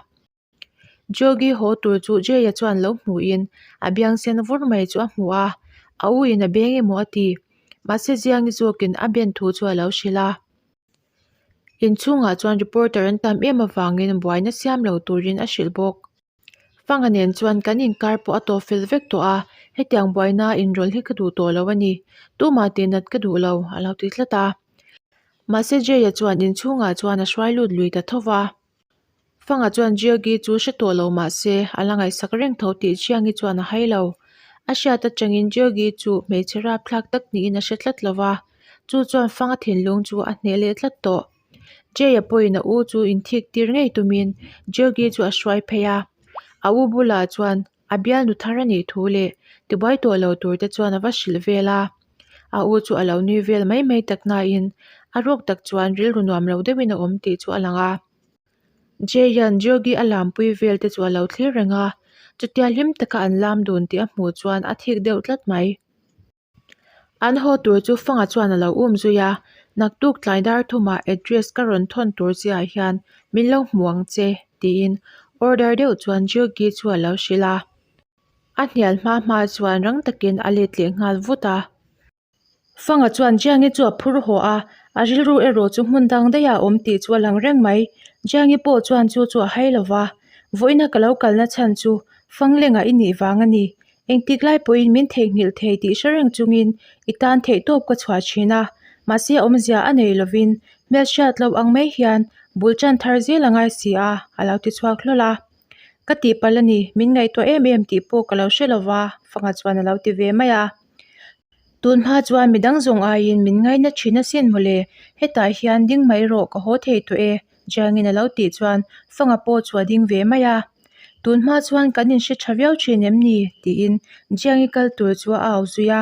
Jogi haw tur chu Jaya chuan lo hmuhin a biang sen vur mai chu a hmu a, a u in a beng emaw a ti. Mahse Jiangi zawkin a ben thu chu a lo hrilh a. Inchhungah chuan reporter an tam em avangin buaina siam lo turin a hrilh bawk. Fanga nen chuan kan inkar pawh a tawp fel vek tawh a, hetiang buaina inrawlh hi ka duh tawh lo a ni. Tumah tihnat ka duh lo, a lo ti tlat a. Mahse Jay-a chuan inchhungah chuan a hruai lut lui ta tho va. Fanga chuan Georgi chu hre tawh lo mah se a la ngaihsak reng tho tih Chiangi chuan a hai lo. A hriat atangin Georgi chu hmeichhe rapthlak tak niin a hre tlat lo va, chu chuan Fanga thinlung chu a hneh leh tlat tawh. Jay-a pawhin a u chu inthik tir ngei tumin Georgi chu a hruai phei a, a u bulah chuan a bialnu thar a nih thu leh tibuai tawh lo tur te chuan a va hrilh vel a. A u chu a lo nui vel mai mai tak nain a ruak tak chuan rilru nuam lo deuhin a awm tih chu a lang a. Jay-a'n Georgi a lampui vel te chu a lo thlir reng a, chutia hlim taka an lam dun tih a hmuh chuan a thik deuh tlat mai. An haw tur chu Fanga chuan a lo um zui a, Naktuk tlai dar thumah address ka rawn thawn tur che ah hian min lo hmu ang che, tiin order deuh chuan Georgi chu a lo hrilh a. A hnial hma hma chuan rang takin a let leh nghal vut a. Fanga chuan Jiangi chu a phur haw a, a rilru erawh chu hmun dang daih ah a awm tih chu a lang reng mai. Jiangi pawh chuan chu chu a hai lo va, Vawiina ka lo kalna chhan chu Fanglengah i nih vang a ni. Engtik lai pawhin min theihnghilh thei tih hre reng chungin i tan theihtawp ka chhuah thin a, mahse awmzia a nei lovin hmelhriat loh ang mai hian bul tan thar zel a ngai si a, a lo ti chhuak hlawl a. Ka tihpalh a ni, min ngaihtuah em em tih pawh ka lo hre lo va, Fanga chuan a lo ti ve mai a. Tun hma chuan midang zawng aiin min ngaina thin asin mawle, hetah hian ding mai rawh ka haw thei tawh e, Jiangin a lo tih chuan Fanga pawh chu a ding ve mai a. Tun hma chuan kan inhre tha viau thin em ni? tiin Jiangi kal tur chu a au zui a.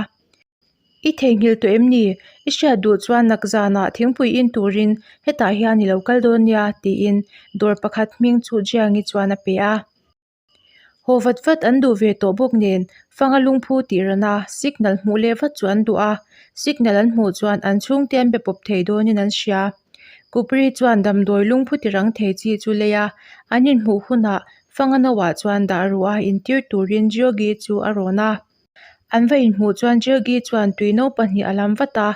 I theihnghilh tawh em ni? I hriat duh chuan nakzanah thingpui in turin hetah hian i lo kal dawn nia, tiin dawr pakhat hming chu Jiangi chuan a pe a. Haw vat vat an duh ve tawh bawk nen fanga lungphu tih ran a signal hmuh leh vat chu an duh a, signal an hmuh chuan an chhungte an be pawp thei dawnin an hria. Kupri chuan damdawi lungphu ti rang thei chi chu lei a, an inhmuh hunah fanga nauah chuan dah ruh a intir turin Geogi chu a rawn a. An va inhmuh chuan Geogi chuan tui no pahnih a lam vat a,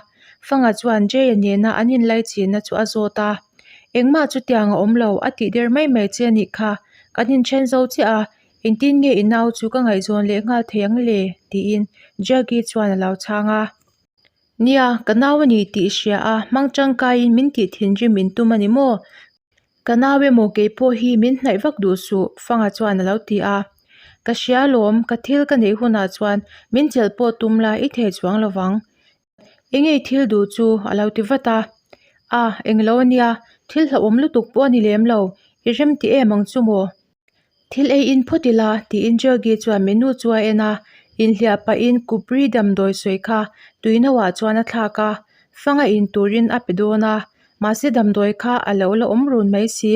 Fanga chuan Jay-a nena an inlaichinna chu a zawt a. Engmah chutiang a awm lo, a tih der mai mai che a nih kha. Kan inthen zo chiah a, engtin nge i nau chu ka ngaihzawn leh nghal thei ang le? tiin Geogi chuan a lo chhang a. Nia, ka nau a ni tih i hria a, hmang tangkaiin min tih thinrim in tum a ni maw? Ka nau emaw kei pawh hi min hnaih vak duh suh, Fanga chuan a lo ti a. Ka hria lawm, ka thil ka neih hunah chuan min chelh pawh tum la i thei chuang lo vang. Enge i thil duh chu? a lo ti vat a. A, englo a nia, thil hlauhawm lutuk pawh a ni lem lo, i rem ti em ang chu maw? Thil ei in phawt ila, tiin Jogi chuan menu chu a en a, inhliah pahin Kupri damdawi sawi kha tuino ah chuan a thlak a, fanga in turin a pe dawn a, mahse damdawi kha a lo la awm run mai si.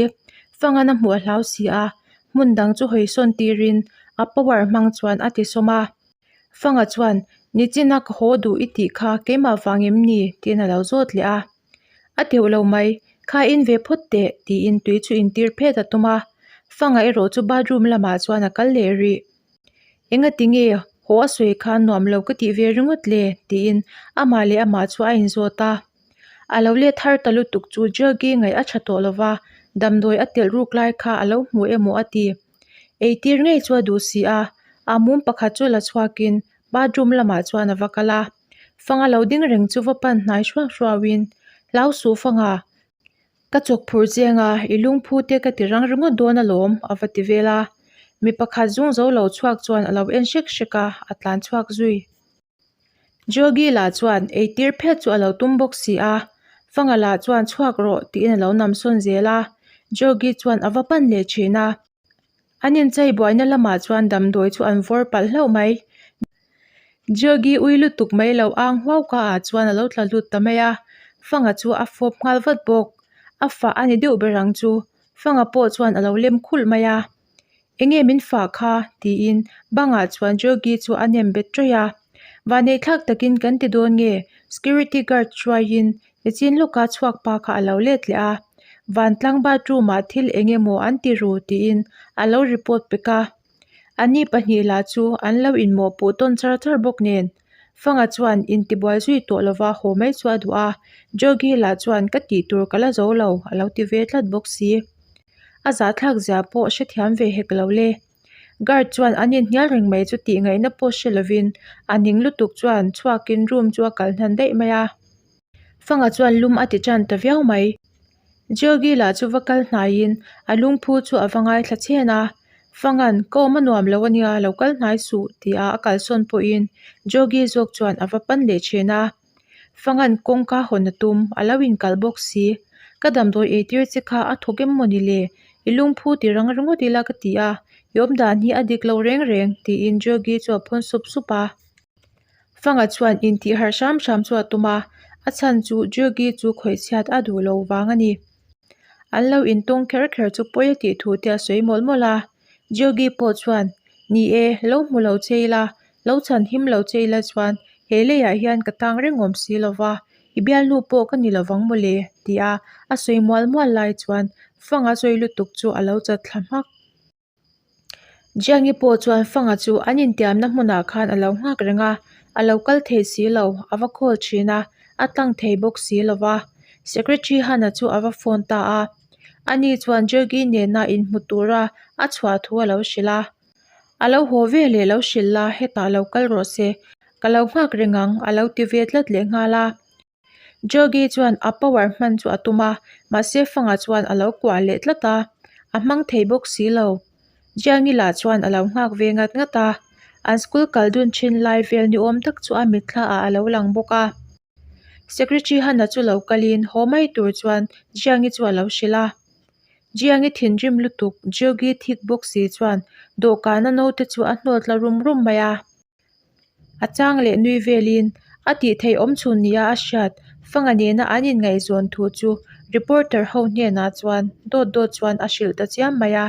Fangan a hmuh a hlau si a, hmun dang chu hawi sawn tirin a power hmang chuan a ti sawm a. Fanga chuan, Nichina ka haw duh i tih kha keimah vang em ni? tiin a lo zawt leh a. A teuh lo mai, kha in ve phawt teh, tiin tui chu intir phet a tum a. Fanga erawh chu bathroom lamah chuan a kal leh rih. Engati nge haw a sawi khan nuam lo ka tih ve ringawt le? tiin amah leh amah chu a inzawt a. A lo let har ta lutuk chu Jaggi ngaih a tha tawh lo va, damdawi a telh ruk lai kha a lo hmu emaw a ti. Eitir ngei chu a duh si a, a mum pakhat chu la chhuakin bathroom lamah chuan a va kal a. Fanga lo ding reng chu va pan hnai hruau hruauin, Hlau suh Fanga, ka chawk phur cheng a, i lungphu te ka ti rang ringawt dawn alawm, a va ti vel a. Mi pakhat zung zo lo chhuak chuan a lo en hrek hrek a, a tlan chhuak zui. Jogi lah chuan eitir phet chu a lo tum bawk si a, Fanga lah chuan chhuak rawh tiin a lo nam sawn zel a, Jogi chuan a va pan leh thin a. An inchei buaina lamah chuan damdawi chu an vawr palh hlauh mai. Jogi ui lutuk mai lo ang huau ka ah chuan a lo tla lut ta mai a, Fanga chu a fawp nghal vat bawk. A fah a ni deuh ber ang chu, Fanga pawh chuan a lo lem khulh mai a. Enge min fah kha? tiin bangah chuan Jogi chu a nem bet ṭawih a. Vanei thlak takin kan ti dawn nge? Security guard hruaiin nichin lawka chhuak pa kha a lo let leh a. Vantlang bathroom ah thil eng emaw an ti ru tiin a lo report pek a. Ani pahnih lah chu an lo inmawhpuh tawn char char bawk nen. Fanga chuan intibuai zui tawh lova haw mai chu a duh a, Jogi lah chuan ka tih tur ka la zo lo a lo ti ve tlat bawk si. A zahthlak zia pawh hrethiam ve hek lo le. Guard chuan an inhnial reng mai chu tih ngaihna pawh hre lovin a ning lutuk chuan chhuakin room chu a kal hnan daih mai a. Fanga chuan lum a ti tan ta viau mai. Jogi lah chu va kal hnaiin a lungphu chu a va ngaithla chhen a. Fangan, ka awm a nuam lo a nia, lo kal hnai suh tia a kalsawn pawhin Jogi zawk chuan a va pan leh thin a. Fangan kawngka hawn a tum, a lo inkalh bawk si. Ka damdawi eitir che kha a thawk em mawni le? I lungphu ti rang ringawt ila ka ti a, i awmdan hi a dik lo reng reng, tiin Jogi chu a phawn sup sup a. Fanga chuan intih harh hram hram chu a tum a, a chhan chu Jogi chu khawihchhiat a duh lo vang a ni. An lo intawng kher kher chu pawi a tih thu te a sawi mawlh mawlh a. Jogi pawh chuan, Ni e, lo hmu lo che ila, lo chhan him lo che ila chuan he leiah hian ka tang reng awm si lo va, i bialnu pawh ka ni lo vang mawle, tia a sawi mual mual lai chuan Fanga sawi lutuk chu a lo chat thla hmak. Jiangi pawh chuan Fanga chu an intiamna hmunah khan a lo nghak reng a, a lo kal thei si lo, a va call thin a, a tlang thei bawk si lo va. Secretary Hana chu a va phone ta a, ani chuan Jogi nena inhmu tura a chhuah thu a lo hrilh a. A lo haw ve leh lo hrilh la, hetah lo kal rawh se, ka lo nghak reng ang a lo ti ve tlat leh nghal a. Jogi chuan a power hman chu a tum a, mahse Fanga chuan a lo kuah leh tlat a, a hmang thei bawk si lo. Jiangi lah chuan a lo nghak ve ngat ngat a, an school kal dun thin lai vel ni awm tak chu a mitthla ah a lo lang bawk a. Secretary Hana chu lo kalin haw mai tur chuan Jiangi chu a lo hrilh a. Jiangi thinrim lutuk Jogi thik bawk si chuan dawhkana naute chu a hnawt la rum rum mai a. A chang leh nui velin a tih theih awm chhun nia a hriat Fanga nena an inngaihzawn thu chu reporter ho hnenah chuan dawt dawt chuan a hrilh ta chiam mai a.